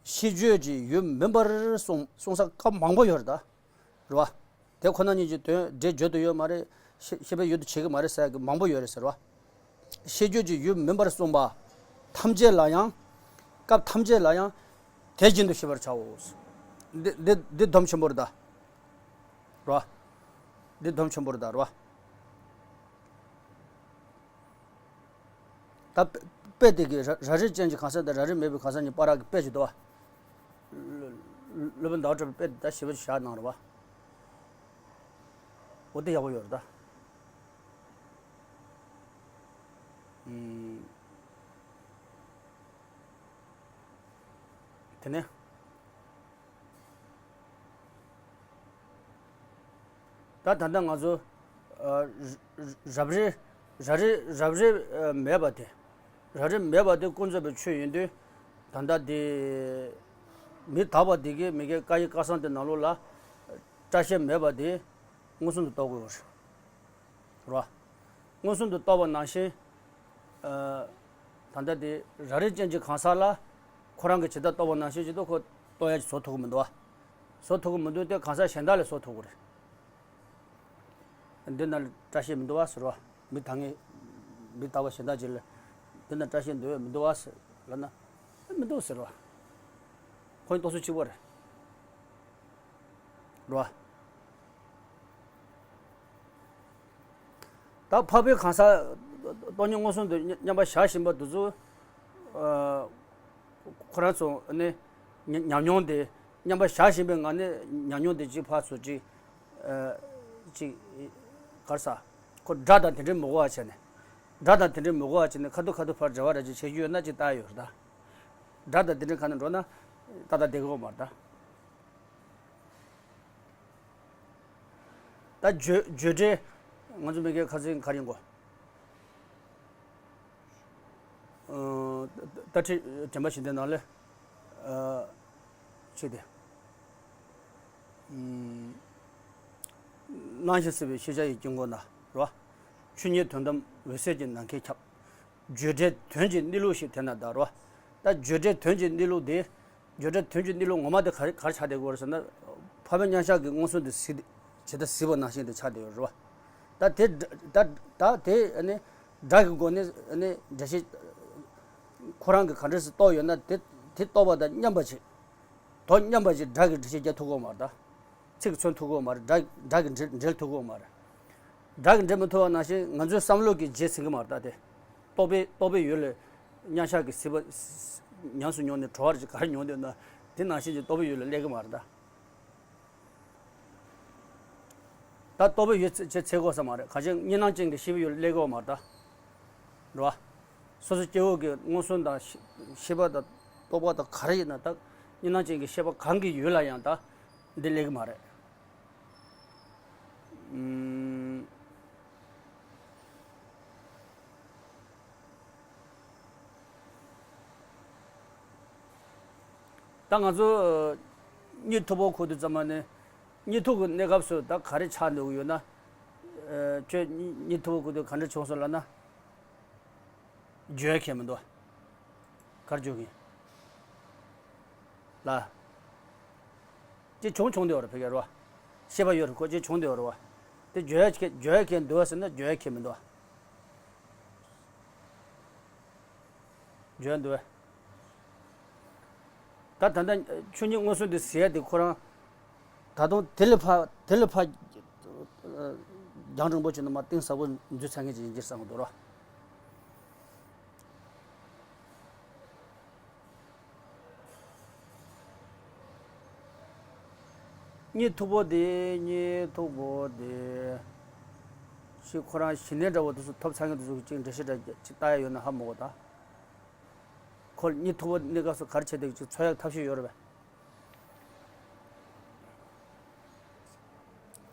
ཤེས་བརྗོད་ཀྱི་ཡུལ་མིན་པར་གསུངས་གསུངས་ས་སྐབས་མང་པོ་ཡོད་རེད་ད། རེད་བ། དེ་ཁོ་ན་ཉིད་ཀྱི་དོན་སྒྲས་བརྗོད་དུ་ཡོད་མ་རེད། ཤེས་ཤེས་པའི་ཡུལ་དུ་བྱེད་ཀྱི་མ་རེད་ཟེར་གྱི་མང་པོ་ཡོད་རེད་ཟེར་བ། ཤེས་བརྗོད་ཀྱི་ཡུལ་མིན་པར་གསུངས་པ། ཐམས་ཅད་ལ་ཡང་། སྐབས་ཐམས་ཅད་ལ་ཡང་། དེ་བཞིན་དུ་ཤེས་པར་བྱའོ། འདི་འདི་འདི་སྡོམ་ཆེན་པོ་རེད་ད། རེད་བ། འདི་སྡོམ་ཆེན་པོ་རེད་ད་རེད་བ། ད་དཔེ་དཔེ་དེ་གི་ར་རབ་རིབ་ཅན་གྱི་གང་ཟག་དང་རབ་རིབ་མེད་པའི་གང་ཟག་གཉིས་བར་གྱི་དཔེ་ཅིག་འདུག་བ། སློབ་དཔོན་ཟླ་བ་གྲགས་པའི་དཔེ་དེ་ད་ཞིབ་པོ་བཞག་གནང་རེད་བ། འོ་དེ་ཡག་པོ་ཡོད་རེད་ད། ཨུམ། དེ་ནས། ད་ད་ལྟ་ང་ཚོ་ཨ་ར་ར་རབ་རིབ་རབ་རིབ་རབ་རིབ་ཨ་མེད་པ་དེ། རབ་རིབ་མེད་པ་དེ་ཀུན་རྫོབ་པའི་ཆོས་ཡིན་དུས། ད་ལྟ་དེ་མི་དག་པ་དེ་གིས་མི་དགེ་བཀའ་ཡི་བཀའ་གསང་དེ་ནང་ལོགས་ལ་སྐྲ་ཤད་མེད་པ་དེ་མངོན་སུམ་དུ་རྟོགས་དགོས་པ་རེད། རེད་བ། མངོན་སུམ་དུ་རྟོགས་པ་ནང་བཞིན། ཨ་ད་ལྟ་དེ་རབ་རིབ་ཅན་གྱི་གང་ཟག་ལ་ ཁོ་རང་གིས་ཇི་ལྟར་རྟོགས་པ་ནང་བཞིན་ཇི་ལྟར་ཁོ་རྟོགས་ཡ་ཅིག་བཟོ་ཐུབ་ཀྱི་མི་འདུག་བ། བཟོ་ཐུབ་ཀྱི་མི་འདུག་སྟེ། གང་ཟག་གཞན་དག་ལས་བཟོ་ཐུབ་ཀྱི་རེད། འདི་ན་བཀྲ་ཤིས་མི་འདུག་བ་ཟེར་བ། མི་ད་ངས་མི་ལྟ་བ་གཞན་དག་ཅིག་ལ་འདི་ན་བཀྲ་ཤིས་འདུག་མི་འདུག་བ་ཟེར་ལབ་ན། མི་འདུག་ཟེར་བ། ཁོ་རྟོགས་ཚུལ་གཅིག་པ་རེད། རེད་བ། ད་འཕགས་པའི་གང་ཟག་སྟོང་ཉིད་མངོན་སུམ་དུ་མཉམ་པར་བཞག་བཞིན་པ་དེ་ཚོ། ཨ། ཁོ་རང་ཚོ་ནི་ཉམས་མྱོང་དེ་མཉམ་པར་བཞག་བཞིན་པའི་ངང་ནས་ཉམས་མྱོང་དེ་གཅིག་ཕར་ཚུར་གཅིག་ཨ། གཅིག་ག་རེ་ཟ། ཁོ་སྒྲ་དང་དེ་འདྲའི་མི་གོ་བ་བྱས་ནས། སྒྲ་དང་དེ་འདྲའི་མི་གོ་བ་བྱས་ནས་ཁ་ཐུག་ཁ་ཐུག་ཕར་འབྲེལ་བ་ར་ཅིག་བྱེད་རྒྱུ་ཡོད་ན་ཅིག་ལྟ་ཡོད་རེད་ད། སྒྲ་དང་དེ་འདྲའི་ཁ་ནས་འགྲོ་ན་ཏག་ཏག་བསྡད་ཀྱི་ཡོད་མ་རེད་ད། ད་བརྗོད་བརྗོད་བྲལ། ང་ཚོ་མི་སྒེར་ཁ་སང་ག་རེ་ཡིན་གོ། ཨ། ད་ཁྲིད་དྲན་པ་བཞིན་དུ་ནང་ལས། ཨ། ཆོས་དེ། ཨ། སྣང་ཞིང་སྲིད་པའི་ཤེས་བྱ་ཡི་དཀྱིལ་འཁོར་ན་རེད་བ། ཆོས་ཉིད་དོན་དམ་འོད་གསལ་གྱི་ནམ་མཁའི་ཁྱབ། བརྗོད་བྲལ་དོན་གྱི་གནས་ལུགས་ཤིག་དེ་ན་གདའ་རེད་བ། ད་བརྗོད་བྲལ་དོན་གྱི་གནས་ལུགས་དེ། བརྗོད་བྲལ་དོན་གྱི་གནས་ལུགས་ངོ་མ་དེ་ག་རེ་ག་རེ་ཆགས་བསྡད་ཀྱི་ཡོད་རེད་ཟེར་ན། འཕགས་པའི་མཉམ་གཞག་གི་མངོན་སུམ་དེ་གཟིགས། ཇི་ལྟར་གཟིགས་པ་ནང་བཞིན་དུ་ཆགས་བསྡད་ཡོད་རེད་བ། ད་དེ་ད་ད་དེ་ཨ་ནི་སྒྲ་གི་སྒོ་ནས་ཨ་ནི་འགྲེལ་བཤད་ཁོ་རང་གིས་ག་འདྲ་སེ་རྟོགས་ཡོད་ན། དེ་དེ་རྟོགས་པ་དང་མཉམ་པ་ཅིག་དོ་མཉམ་པ་ཅིག་སྒྲ་གིས་འགྲེལ་བཤད་རྒྱག་ཐུབ་ཀྱི་ཡོད་མ་རེད་ད། ཚིག་མཚོན་ཐུབ་ཀྱི་ཡོད་མ་རེད། སྒྲ་སྒྲ་གིས་འགྲེལ་འགྲེལ་ཐུབ་ཀྱི་ཡོད་མ་རེད། སྒྲ་གིས་འགྲེལ་མི་ཐུབ་པ་ནང་བཞིན་ང་ཚོའི་བསམ་བློ་གིས་རྗེས་ཟིན་གྱི་མ་རེད་ད། དེ་རྟོག་པའི་རྟོག་པའི་ཡུལ་ལ་མཉམ་གཞག་གི་སྲིད་པ་ཉམས་སུ་མྱོང་ནས་གྲོལ་བ་ཅིག་ག་རེ་མྱོང་འདོད་ན། དེ་ནང་བཞིན་གྱི་རྟོག་པའི་ཡུལ་ལ་སླེབས་ཀྱི་མ་རེད་ད། ད་རྟོག་པའི་ཡུལ་ཚེ་ཚེ་དགོས་ས་མ་རེད། གང་ཅི་གཉིས་སྣང་ཅན་གྱི་ཤེས་པའི་ཡུལ་ལ་སླེབས་ཀྱི་ཡོད་མ་རེད་ད། རེད་བ། སོ་སོ་སྐྱེ་བོ་གི་མངོན་སུམ་དང་ཤེས་ཤེས་པ་དང་རྟོག་པ་དང་ག་རེ་ཡིན་ན། ད་གཉིས་སྣང་ཅན་གྱི་ཤེས་པ་གང་གི་ཡུལ་ལ་ཡང་ད་འདི་སླེབས་ཀྱི་མ་རེད། ཨུམ། ད་ང་ཚོ་གཉིད་མཐུག་པོ་ཁུག་དུས་ཙམ་པ་ནས། གཉིད་མཐུག་གི་གནས་སྐབས་སུ་ད་ག་རེ་ཆགས་འདུག་ཡོད་ན། ཨ། ཁྱོད་གཉིད་མཐུག་པོ་ཁུག་དུས་ག་འདྲ་བྱུང་སོང་ལབ་ན། བརྗོད་ཡ་ཁྱད་མི་འདུག་ག་རེ་བརྗོད་ཀྱི་ཡིན། ལ། ཅི་བྱུང་བྱུང་དེ་ཡོད་རེད། ཕ་གི་རེད་བ། ཤེས་པ་ཡོད་རེད། ཁོ་ཅི་བྱུང་དེ་ཡོད་རེད་བ། དེ་བརྗོད་ཡ་ཁྱད་བརྗོད་ཡ་ཁྱད་འདུག་ཟེར་ན་བརྗོད་ཡ་ཁྱད་མི་འདུག་བརྗོད་ཡ་འདུག་བས། ད་ད་ལྟ་ཆོས་ཉིད་མངོན་སུམ་དུ་གཟིགས་ཡ་དེ་ཁོ་རང་། ད་དུང་དེ་ལས་ཕར་དེ་ལས་ཕར་རྒྱང་རིང་པོ་ཅིག་ནས་མར་གཏིང་ཟབ་པོ་འཛུལ་ཚར་མཁན་ཅིག་ཡིན་གྱི་བསམ་གྱི་འདུག་ར། གཉིད་མཐུག་པོ་དེ། གཉིད་མཐུག་པོ་དེ། ཞིག་ཁོ་རང་ཞི་གནས་འདྲ་བོ་དེ་ཚོ་ཐོབ་ཚར་མཁན་དེ་ཚོ་གི་ཅིག་འགྲེལ་བཤད་འདྲ་ཅིག་ལྟ་ཡ་ཡོད་ན་ཧ་མ་གོ་ད། ཁོ་གཉིད་མཐུག་པོ་གནས་སྐབས་སུ་ག་རེ་བྱས་ཏེ་ཅིག་འཚོ་ཡག་ཐབས་ཤེས་ཡོད་རེད་པས།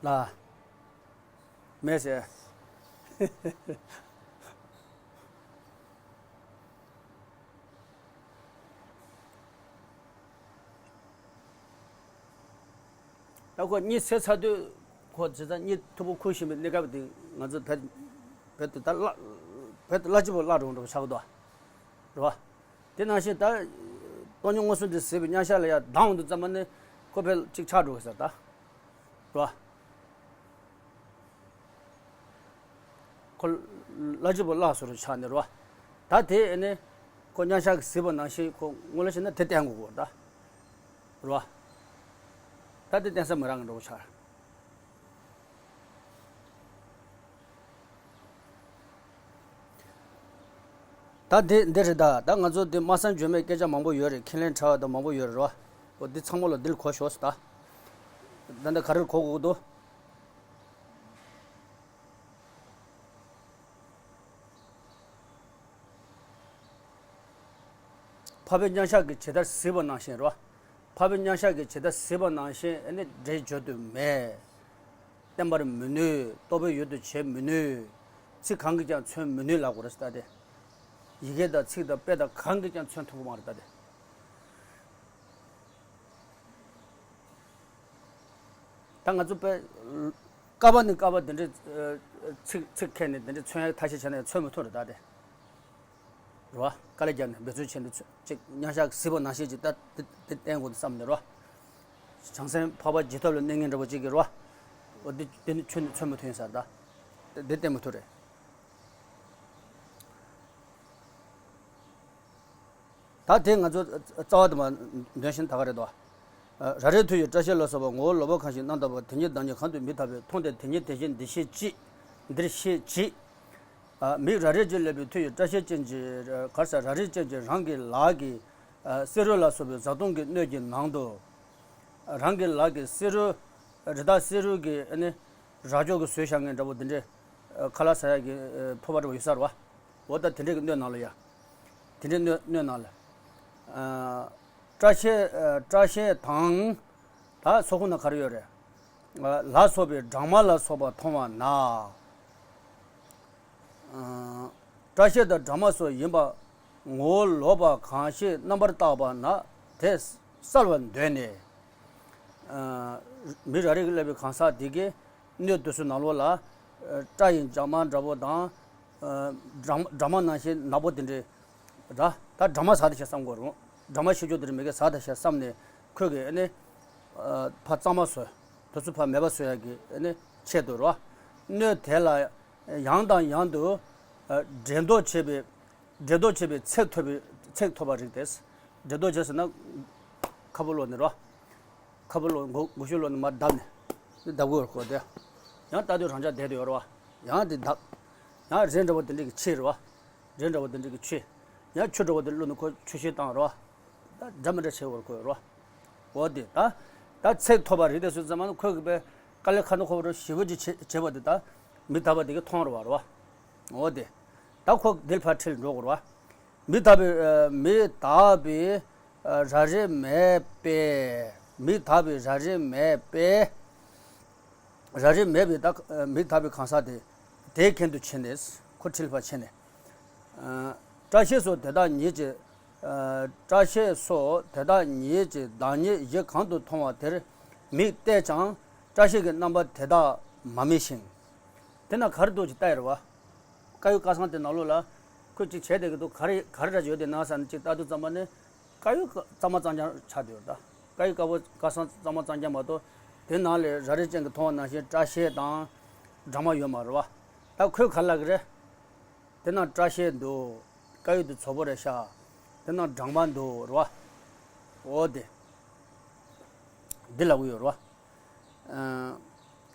ལ། མེད་ཟེར། ད་ཁོ་གཉིད་སད་ཚར་དུས། ཁོ་ཇི་ལྟར་གཉིད་མཐུག་པོ་ཁུག་བཞིན་པའི་གནས་སྐབས་དེ་ང་ཚོ་བོད་བོད་དུ་ད་བརླག་བོད་དུ་བརླག་གཅིག་པོ་བརླག་འགྲོ་འགྲོ་ཆགས་ཀྱི་འདུག་རེད་བ། དེ་ནང་བཞིན་ད་སྟོང་ཉིད་མངོན་སུམ་དུ་གཟིགས་པའི་མཉམ་གཞག་ལ་ཡར་ལྡང་འོང་དུས་ཙམ་པ་ནས་ཁོ་བོད་གཅིག་ཆགས་འགྲོ་གི་ཟེར་ད། རེད་བ། ཁོ་བརླག་གཅིག་པོ་བརླག་སོང་རུ་ཆགས་ནས་རེད་བ། ད་དེ་ཨ་ནི་ཁོ་མཉམ་གཞག་གི་གཟིགས་པ་ནང་བཞིན་ཁོ་དངོས་ལ་བྱས་ན་དེ་བསྟན་དགོས་ཀྱི་ཡོད་རེད་ད། རེད་བ། ད་དེ་བསྟན་ས་མི་རག་གི་འགྲོ་གི་ཆགས། ད་འདི་འདི་རེད་ད། ད་ང་ཚོ་འདི་སྨྲ་བསམ་བརྗོད་མེད་སྐད་ཆ་མང་པོ་ཡོད་རེད། ཁས་ལེན་བྲལ་བ་དང་མང་པོ་ཡོད་རེད་བ། འོ་འདི་ཚང་མ་ལ་འདི་ལ་གོ་ཞོག་ཟེར་ད། ད་འདི་ག་རེ་ལ་གོ་དགོས་ཀྱི་འདུག་འཕགས་པའི་མཉམ་གཞག་གིས་ཇི་ལྟར་གཟིགས་པ་ནང་བཞིན་རོ། འཕགས་པའི་མཉམ་གཞག་གིས་ཇི་ལྟར་གཟིགས་པ་ནང་བཞིན་ཨ་ནི་འགྲེལ་བརྗོད་དུ་མེད། བསྟན་པར་མི་ནུས། རྟོགས་པའི་ཡུལ་དུ་བྱེད་མི་ནུས། ཚིག་གང་གིས་ཀྱང་མཚོན་མི་ནུས་ལབ་དགོས་རེད་ཟེར་ད་དེ། ཡི་གེ་དང་ཚིག་དང་དཔེ་དང་གང་གིས་ཀྱང་མཚོན་ཐུབ་ཀྱི་མ་རེད་ད་དེ། ད་ང་ཚོ་དཔེ་ཀ་པ་ནས་ཀ་པ་དེ་འདྲའི་ཚིག་ཚིག་ཁྱེར་ནས་དེ་འདྲའི་མཚོན་ཡག་ཐབས་ཤེས་བྱས་ན་ཡང་མཚོན་མི་ཐུབ་རེད་ད་དེ། རེད་བ། དཀའ་ལས་བརྒྱབ་ནས་འབད་བརྩོན་བྱས་ནས་ཚོད་ཅིག་མཉམ་བཞག་གཟིགས་པ་ནང་བཞིན་ཅིག་ད་དེ་དེ་བསྟན་དགོས་འདུག་བསམ་ནས་རེད་བ། བྱང་སེམས་འཕགས་པ་རྒྱལ་ཐབས་ལ་གནས་ངེས་འདྲ་པོ་ཅིག་གི་རེད་བ། འོ་དེ་དེ་ནི་ཁྱོན་ནས་མཚོན་མི་ཐུབ་ཡིན་ས་རེད་ད། དེ་བསྟན་མི་ཐུབ་རེད། ད་དེ་ང་ཚོ་རྩ་བ་དུ་མ་འདོན་བཞིན་ད་ག་རེད་དོ། ར་རི་མཐུ་ཡི་སྐྲ་ཤད་ལ་སོགས་པ་ངོ་བོ་ལོག་པ་གང་ཞིག་རྣམ་དག་པ་དེ་ཉིད་བདག་ཉིད་གང་དུ་མི་ཐར་པས་མཐོང་སྟེ་དེ་ཉིད་དེ་བཞིན་འདིར་ཤེས་ཅི། འདིར་ཤེས་ཅི། མིག་ར་རི་ཅན་ལས་པའི་མཐུ་ཡི་སྐྲ་ཤད་ཅན་གྱི་གར་ས་ར་རི་ཅན་གྱི་རང་གི་ལག་གི་བསེ་རུ་ལ་སོགས་པའི་བཟའ་བཏུང་གི་སྣོད་ཀྱི་ནང་དུ། རང་གི་ལག་གི་བསེ་རུ། རི་དྭགས་བསེ་རུ་གི་ཨ་ནི་རྭ་ཅོ་གི་བཟོས་བཞག་མཁན་འདྲ་པོ་དེ་འདྲའི་ཁ་ལག་ཟ་ཡག་གི་ཕོར་པ་འདྲ་པོ་ཡོད་ས་རེད་བ། འོ་ད་དེ་འདྲའི་གི་སྣོད་ནང་ལ་ཡ། དེ་འདྲའི་སྣོད་སྣོད་ནང་ལ། སྐྲ་ཤད་སྐྲ་ཤད་དང་། ད་སོ་ཁུང་ན་ག་རེ་ཡོད་རེད། ལ་སོགས་པའི་སྦྲང་མ་ལ་སོགས་པ་མཐོང་བ་ན། སྐྲ་ཤད་དང་སྦྲང་མ་སོགས་ཡིན་པ་ངོ་བོ་ལོག་པ་གང་ཞིག་རྣམ་པར་བརྟགས་པ་ན་དེ་བསལ་བར་འདོད་ནས། མི་ར་རི་ཀླད་པའི་གང་ཟག་དེ་གིས་སྣོད་དེ་ཚོའི་ནང་ལོགས་ལ་སྐྲ་ཡི་འཇག་མ་འདྲ་པོ་དང་། སྦྲང་སྦྲང་མ་ནང་བཞིན་ནག་པོ་དེ་འདྲའི་ར་ད་སྦྲང་མ་ཟ་དེ་ཞེས་བསམ་དགོས་རུང་སྦྲང་མ་ཤེས་རྒྱུ་དེ་འདྲ་མི་གས་ཟ་དེ་ཞེས་བསམ་ནས་ཁོས་གི་ཨ་ནི། ཕར་གཙང་མ་བཟོ། དེ་ཚོ་ཕར་མེད་པ་བཟོ་ཡག་གི་ཨ་ནི་ཆེད་དུ་རོ། སྣོད་དེ་ལ་ཡང་དང་ཡང་དུ་འགྲེ་ལྡོག་བྱེད་པའི་འགྲེ་ལྡོག་བྱེད་པའི་ཚེག་ཐོབ་པའི་ཚེག་ཐོབ་པ་རིགས་ཏེ། འགྲེ་ལྡོག་བྱས་ཟེར་ན། ཁ་སྤུ་ལོག་ནས་རོ། ཁ་སྤུ་ལོག་མགོ་མགོ་ཤུ་ལོག་ནས་མར་བརྡབས་ནས་བརྡབ་དགོས་རེད་ཁོ་དེ། ཡང་ལྟ་དུས་རང་འཇགས་བསྡད་དུ་ཡོད་རེད་བ། ཡང་དེ་བརྡབ། ཡང་རས་འདྲ་བོ་དེ་འདྲ་གི་ཕྱེ་རེད་བ། རས་འདྲ་བོ་དེ་འདྲ་གི་ཕྱེ། ཡང་ཆུ་འདྲ་བོ་དེ་བླུགས་ནས་ཁོ་ཆུ་ཤེལ་བཏང་རེད་བ། ད་འདྲ་མི་འདྲ་བྱེད་དགོས་རེད་ཁོ་རེད་བ། འོ་དེ་ད། ད་ཚེག་ཐོབ་པ་རེད་དེ་སུ་ཙམ་མ་ཁོས་གི་པའི་དཀའ་ལས་ཁ་ནོ་ཁོ་རུ་ཞེ་པོ་ཅིག་བྱེད་བྱེད་པ་དེ་ད་མི་ཐར་པ་དེ་གི་མཐོང་རེད་བ་རེད་བ། འོ་དེ། ད་ཁོ་དེ་ཕར་ཁྲིད་འགྲོ་དགོས་རེད་བ། མི་ཐར་པའི་མི་ཐར་པའི་ར་རི་མེད་པས། མི་ཐར་པའི་ར་རི་མེད་པས། ར་རི་མེད་པའི་ད་མི་ཐར་པའི་གང་ཟག་དེ་དེའི་ཁྱད་དུ་ཕྱེ་ནས་ཁོ་ཁྲིད་ཕར་ཕྱེ་ནས། སྐྲ་ཤད་སོགས་དེ་དག་ཉིད་ཀྱི། སྐྲ་ཤད་སོགས་དེ་དག་ཉིད་ཀྱི་བདག་ཉིད་གཞི་གང་དུ་མཐོང་བ་དེར་མིག་གཏད་ཀྱང་སྐྲ་ཤད་ཀྱི་རྣམ་པ་དེ་དག་མ་རྨིས་ཤིང་། དེ་ན་ག་རེ་འདུག་ཅེས་བལྟས་རེད་བ། དཀར་ཡོལ་སྐལ་བཟང་དེ་ནང་ལོགས་ལ་ཁོས་ཅིག་བྱས་བསྡད་ཀྱི་འདུག་ག་རེ་ག་རེ་འདྲ་ཅིག་ཡོད་དེ་ན་ཟེར་ནས་ཅིག་ལྟ་དུས་ཙམ་པ་ནི། དཀར་ཡོལ་གཙང་མ་གཙང་རྐྱང་ཆགས་བསྡད་ཡོད་ད། དཀར་ཡོལ་དཀར་པོ་སྐལ་བཟང་གཙང་མ་གཙང་རྐྱང་མ་གཏོགས་དེ་ནང་ལས་ར་རི་ཅན་གྱི་མཐོང་བ་ནང་བཞིན་སྐྲ་ཤད་དང་སྦྲང་མ་ཡོད་མ་རེད་བ། ད་ཁོས་ག་ལབ་ཀྱི་རེད། དེ་ནང་སྐྲ་ཤད་འདུག་དཀར་ཡོལ་དེ་བཙོག་པོ་རེད་ཤག་དེ་ནང་སྦྲང་མ་འདུག་རེད་བ། འོ་དེ། འདི་ལབ་ཀྱི་ཡོད་རེད་བ།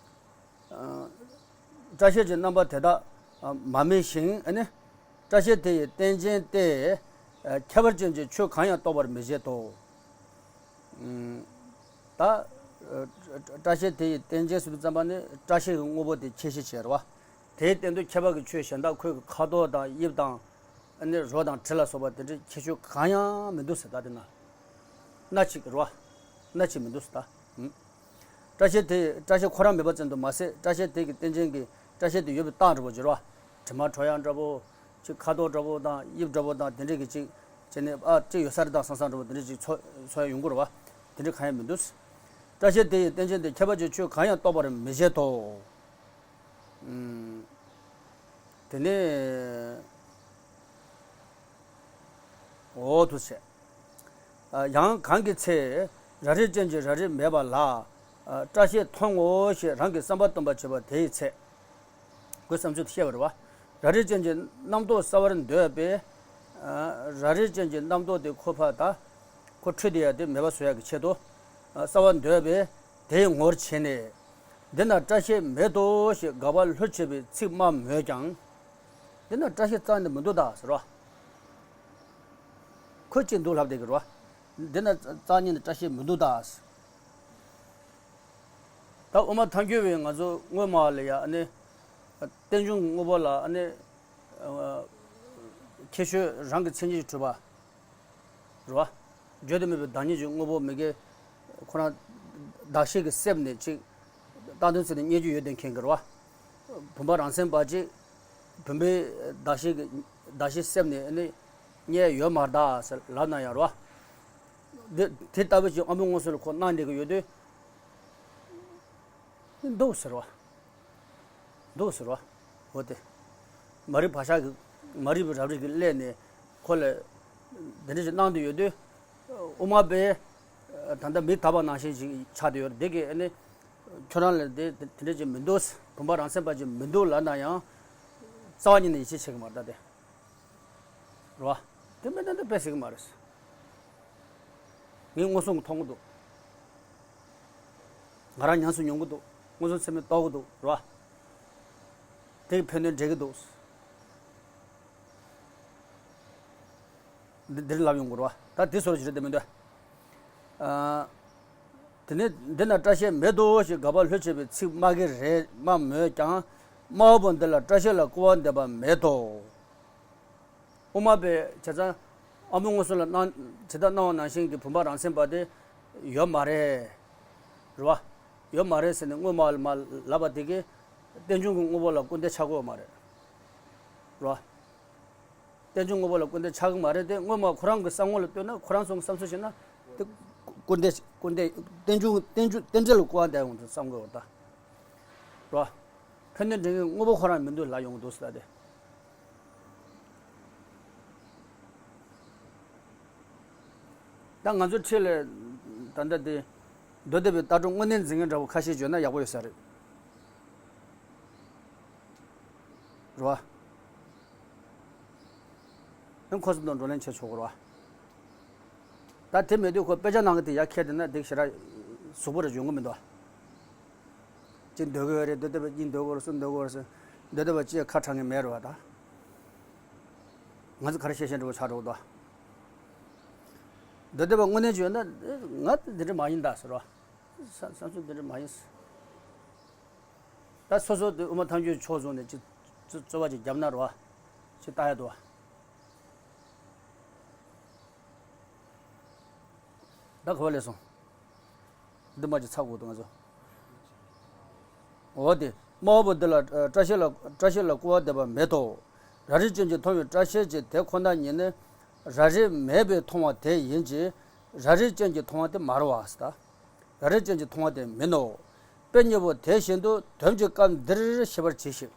སྐྲ་ཤད་ཀྱི་རྣམ་པ་དེ་དག་མ་རྨིས་ཤིང་ཨ་ནི། སྐྲ་ཤད་དེ་ཡི་རྟེན་ཅན་ཏེ། ཁྱད་པར་ཅན་གྱི་ཆོས་གང་ཡང་རྟོགས་པར་མི་བྱེད་དོ། ད། སྐྲ་ཤད་དེ་ཡི་རྟེན་ཅན་ཟེར་དུས་ཙམ་པ་ནི་སྐྲ་ཤད་ཀྱི་དངོས་པོ་དེ་ཁྱད་གཞི་བྱས་རེད་བ། དེའི་སྟེང་དུ་ཁྱད་པར་གྱི་ཆོས་གཞན་དག་ཁོའི་ཁ་དོག་དང་དབྱིབས་དང་། ཨ་ནི་རོ་དང་དྲི་ལ་སོགས་པ་དེ་འདྲའི་ཁྱད་ཆོས་གང་ཡང་མི་འདུག་ཟེར་ད་དེ་ན། སྣ་གཅིག་རེད་བ། སྣ་གཅིག་མི་འདུག་ཟེར་ད། སྐྲ་ཤད་དེ་སྐྲ་ཤད་ཁོ་རང་མེད་པ་ཙམ་དུ་མ་ཟད་སྐྲ་ཤད་དེ་གི་རྟེན་ཅན་གྱི་སྐྲ་ཤད་དེ་ཡོད་པའི་རྟགས་འདྲ་པོ་ཅིག་རེད་བ། དྲི་མ་བྲོ་ཡག་འདྲ་པོ། ཅིག་ཁ་དོག་འདྲ་པོ་དང་དབྱིབས་འདྲ་པོ་དང་དེ་འདྲས་ཀྱི་ཅིག་བྱས་ནས་ཨ་ཅིག་ཡོད་ས་རེད་དང་བསམ་བསམ་འདྲ་པོ་དེ་འདྲས་ཅིག་ཚོར་ཚོར་ཡག་ཡོང་གི་རེད་བ། དེ་འདྲས་གང་ཡང་མི་འདུག་སྐྲ་ཤད་དེ་ཡི་རྟེན་ཅན་དེ་ཁྱད་པར་གྱི་ཆོས་གང་ཡང་རྟོགས་པར་མི་བྱེད་དོ། དེ་ནས། འོ་དུ་བྱས། ཡང་གང་གི་ཚེ། ར་རི་ཅན་གྱི་ར་རི་མེད་པ་ལ། སྐྲ་ཤད་མཐོང་ངོ་ཞེས་རང་གི་བསམ་པ་སྟོན་པར་བྱེད་པ་དེའི་ཚེ། ཁོའི་བསམ་ཚུལ་དེ་བཤད་པ་རེད་བ། ར་རི་ཅན་གྱི་རྣམ་རྟོག་གསལ་བར་འདོད་པས། ར་རི་ཅན་གྱི་རྣམ་རྟོག་དེ་ཁོ་ཕར་ད། ཁོ་འཁྲུལ་བསྡད་ཡ་དེ་མེད་པ་བཟོ་ཡ་གི་ཆེད་དུ། གསལ་བར་འདོད་པས་དེའི་ངོར་བྱས་ནས། འདི་ན་སྐྲ་ཤད་མེད་དོ་ཞེས་དགག་པ་ལྷུར་བྱེད་པའི་ཚིག་སྨྲ་མོད་ཀྱང་། འདི་ན་སྐྲ་ཤད་རྩ་ནས་མི་འདུག་ད་ཟེར་བ། ཁོས་ཅི་འདུག་ལབ་བསྡད་ཀྱི་རེད་བ། འདི་ན་རྩ་ཉིད་ནས་སྐྲ་ཤད་མི་འདུག་ད་ཟེར། ད་དབུ་མ་ཐལ་འགྱུར་བས་ང་ཚོ་དངོས་སྨྲ་བ་ལ་ཡ་ཨ་ནི། རྟེན་འབྱུང་གི་དངོས་པོ་ལ་ཨ་ནི། ཁྱད་ཆོས་རང་གི་མཚན་ཉིད་ཀྱིས་གྲུབ་པ། རེད་བ། བརྗོད་དུ་མེད་པའི་བདག་ཉིད་ཀྱི་དངོས་པོ་མི་དགེ། ཁོ་རང་། གདགས་གཞི་གི་གསེབ་ནས་ཅིག་བཏང་དོན་ཚེ་ནས་རྙེད་རྒྱུ་ཡོད་དོན་མཁན་གྱི་རེད་བ། བུམ་པ་རང་མཚན་པ་ཅིག་བུམ་པའི་གདགས་གཞི་གི་གདགས་གཞི་གསེབ་ནས་ཨ་ནི། རྙེད་ཡོད་མ་རེད་ཟེར་ལབ་ན་ཡང་རེད་བ། འདི་དེ་ལྟ་བུ་ཅིག་དབང་པོའི་མངོན་སུམ་ལ་ཁོ་སྣང་བསྡད་ཀྱི་ཡོད་དུས། འདུག་ཟེར་བ། འདུག་ཟེར་བ། འོ་དེ། མ་རིག་བག་ཆགས་ཀྱི། མ་རིག་པའི་རབ་རིབ་ཀྱི་སླད་ནས། ཁོ་ལ་དེ་འདྲ་ཞིག་གནང་དུ་ཡོད་དུས། དབུ་མ་པས་ད་ལྟ་མི་དག་པ་ནང་བཞིན་ཞིག་ཆགས་བསྡད་ཡོད་རེད། དེ་གིས་ཨ་ནི་ཁྱོད་རང་ལ་དེ་དེ་འདྲ་ཅིག་མི་འདུག་བུམ་པ་རང་མཚན་པ་ཅིག་མི་འདུག་ལབ་ན་ཡང་རྩ་བ་ཉིད་ནས་ཡིད་ཆེས་བྱེད་ཀྱི་མ་རེད་ད་དེ། རེད་བ། དེ་མི་འདུག་ན་དཔེ་སྲིད་ཀྱི་མ་རེད། ངས་མངོན་སུམ་མཐོང་གི་འདུག་ང་རང་ཉམས་སུ་མྱོང་གི་འདུག་མངོན་སུམ་ཚད་མས་རྟོགས་ཀྱི་འདུག་རེད་བ། དེ་གི་ཕན་གནོད་འགྲིག་གི་འདུག་འདི་འདིར་ལབ་ཡོང་དགོས་རེད་བ། ད་འདི་བཟོ་ཞིག་རེད་དེ་མི་འདུག་ཨ། དེ་ནས་འདི་ན་སྐྲ་ཤད་མེད་དོ་ཞེས་དགག་པ་ལྷོད་བྱེད་པའི་ཚིག་སྨྲ་གི་རེད་སྨྲ་མོད་ཀྱང་། སྨྲ་བ་པོ་འདི་ལ་སྐྲ་ཤད་ལ་སྐུར་བ་འདེབས་པ་མེད་དོ། དབུ་མ་པས་བྱས་ཙང་ཨ་མོ་མངོན་སུམ་ལ་གནང་ཇི་ལྟར་གནང་བ་ནང་བཞིན་གྱི་བུམ་པ་རང་མཚན་པ་དེ་ཡོད་མ་རེད། རེད་བ། ཡོད་མ་རེད་ཟེར་ནས་སྔོན་མ་ལ་མ་ལབ་པ་དེ་གིས་རྟེན་འབྱུང་གི་དངོས་པོ་ལ་སྐུར་འདེབས་ཆགས་ཀྱི་ཡོད་མ་རེད། རེད་བ། རྟེན་འབྱུང་དངོས་པོ་ལ་སྐུར་འདེབས་ཆགས་ཀྱི་མ་རེད་དེ། སྔོན་མ་ཁོ་རང་གི་བསམ་ངོ་ལ་ལྟོས་ན་ཁོ་རང་ཚོ་གི་བསམ་ཚུལ་བྱས་ན་དེ་སྐུར་འདེབས་སྐུར་འདེབས་རྟེན་འབྱུང་རྟེན་འབྱུང་རྟེན་འབྲེལ་ལ་སྐུར་བ་འདེབས་ཡོང་དུས་བསམ་གྱི་ཡོད་ད། རེད་བ། ཕན་གནོད་འདྲེན་མཁན་དངོས་པོ་ཁོ་རང་མི་འདུག་ལབ་ཡོང་གི་འདུག་ཟེར་ད་དེ། ད་ང་ཚོའི་འཁྲིས་ལ་ད་ལྟ་དེ་མདོ་སྡེ་པའི་ལྟ་གྲུབ་དངོས་གནས་འཛིན་མཁན་འདྲ་བོ་ཁ་ཤས་བརྗོད་ན་ཡག་པོ་ཡོད་ས་རེད། རེད་བ། ཨ་ཁོ་ཚོ་དང་བགྲོ་གླེང་བྱེད་ཆོག་གི་རེད་བ། ད་དེ་མེད་དུས་ཁོ་དཔེ་ཆ་ནང་གི་དེ་ཡར་ཁྱེར་བསྡད་ན་དེ་ཞེ་དྲག་གཟུགས་པོ་རེ་འཇོན་གི་མི་འདུག་བ། གཅིག་འདོད་གི་ཡོད་རེད། མདོ་སྡེ་པ་གཉིས་འདོད་གི་རེད་གསུམ་འདོད་གི་རེད་གསུམ། མདོ་སྡེ་པ་གཅིག་ཁ་གྲག་མཁན་མེད་རེད་བ་ད། ང་ཚོ་ག་རེ་བཤད་བཤད་འདྲ་བོ་ཆགས་འགྲོ་གི་འདུག་བ། མདོ་སྡེ་པ་དངོས་གནས་བརྗོད་ན་ང་དེ་འདྲ་མ་ཡིན་ད་ཟེར་བ། བསམ་བསམ་ཚུལ་འདི་འདྲ་མ་ཡིན་ཟེར། ད་སོ་སོ་དེ་དབུ་མ་ཐལ་འགྱུར་ཕྱོགས་བཟུང་ནས་ཅིག་རྩོད་པ་ཅིག་བརྒྱབ་ན་རེད་བ། ཅིག་ལྟ་ཡ་འདུག་བ། ད་ག་བ་ལས་སོང་། འདི་མ་ཅིག་ཚར་དགོས་འདུག་ང་ཚོ། འོ་དེ་སྨྲ་བ་པོ་འདི་ལ་ཨ་སྐྲ་ཤད་ལ་སྐྲ་ཤད་ལ་སྐུར་བ་འདེབས་པ་མེད་དོ། རབ་རིབ་ཅན་གྱིས་མཐོང་བའི་སྐྲ་ཤད་ཀྱི་དེ་ཁོ་ན་ཉིད་ནི་རབ་རིབ་མེད་པས་མཐོང་བ་དེ་ཡིན་གྱི། རབ་རིབ་ཅན་གྱིས་མཐོང་བ་དེ་མ་རེད་བ་ཟེར་ད། རབ་རིབ་ཅན་གྱིས་མཐོང་བ་དེ་མིན་ནོ། དཔེ་གཉིས་པོ་དེ་བཞིན་དུ་དོན་གྱི་སྐབས་འདིར་ཤེས་པར་གྱིས་ཤིག་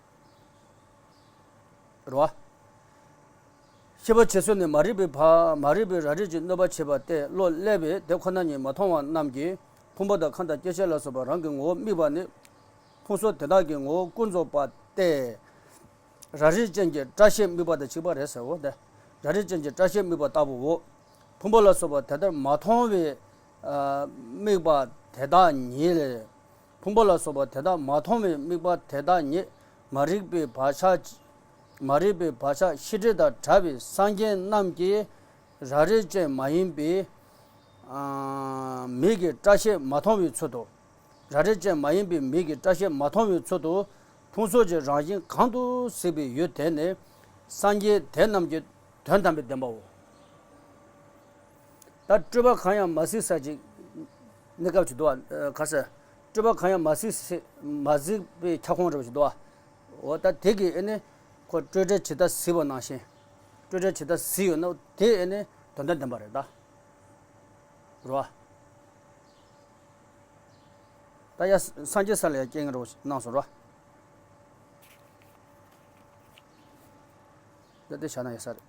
རེད་བ། ཤེས་པར་བྱེད་ཚུལ་ནི་མ་རིག་པའི་བ་མ་རིག་པའི་རབ་རིབ་ཀྱིས་གནོད་པ་བྱེད་པ་སྟེ་བློ་བསླད་པས་དེ་ཁོ་ན་ཉིད་མ་མཐོང་བ་རྣམས་ཀྱིས་ཕུང་པོ་དང་ཁམས་དང་སྐྱེ་མཆེད་ལ་སོགས་པ་རང་གི་ངོ་བོ་དམིགས་པ་ནི་ཕུང་སོགས་དེ་དག་གི་ངོ་བོ་ཀུན་རྫོབ་པ་སྟེ། རབ་རིབ་ཅན་གྱི་སྐྲ་ཤད་དམིགས་པ་དང་གཅིག་པ་རེད་ཟེར་བ་སྟེ། རབ་རིབ་ཅན་གྱི་སྐྲ་ཤད་དམིགས་པ་ལྟ་བུའོ། ཕུང་པོ་ལ་སོགས་པ་དེ་ལྟར་མ་མཐོང་བའི་ཨ་དམིགས་པ་དེ་དག་ཉིད་ལས། ཕུང་པོ་ལ་སོགས་པ་དེ་དག་མ་མཐོང་བའི་དམིགས་པ་དེ་དག་ཉིད་མ་རིག་པའི་བག་ཆགས། མ་རིག་པའི་བག་ཆགས་ཤེས་སྒྲིབ་དང་བྲལ་བའི་སངས་རྒྱས་རྣམས་ཀྱིས་རབ་རིབ་ཅན་མ་ཡིན་པའི་ཨ་མིག་གིས་སྐྲ་ཤད་མ་མཐོང་བའི་ཚུལ་དུ། རབ་རིབ་ཅན་མ་ཡིན་པའི་མིག་གིས་སྐྲ་ཤད་མ་མཐོང་བའི་ཚུལ་དུ། ཕུང་སོགས་ཀྱི་རང་བཞིན་གང་དུ་གཟིགས་པའི་ཡུལ་དེ་ནི་སངས་རྒྱས་དེ་རྣམས་ཀྱི་དོན་དམ་པའི་བདེན་པའོ། ད་སྤྲོས་པ་གང་ཡང་མ་གཟིགས་ས་ཅིག་གནས་སྐབས་ཅིག་འདུག་བ། ཨ་ག་ཟེར། སྤྲོས་པ་གང་ཡང་མ་གཟིགས་ས་མ་གཟིགས་པའི་ཁྱབ་ཁོངས་འདྲ་བ་ཞིག་འདུག་བ། འོ་ད་དེ་གིས་ཨེ་ནི་ཁོ་སྤྲོས་བྲལ་ཇི་ལྟར་གཟིགས་པ་ནང་བཞིན། སྤྲོས་བྲལ་ཇི་ལྟར་གཟིགས་ཡོད་ན་དེ་ཨེ་ནི་དོན་དམ་བདེན་པ་རེད་ད། རེད་བ། ད་ཡ་སངས་རྒྱས་ས་ལ་ཡ་སྐྱེ་ངེས་རོ་གནང་སོང་རོ། ད་དེ་བྱ་ན་ཡ་ས་རེད།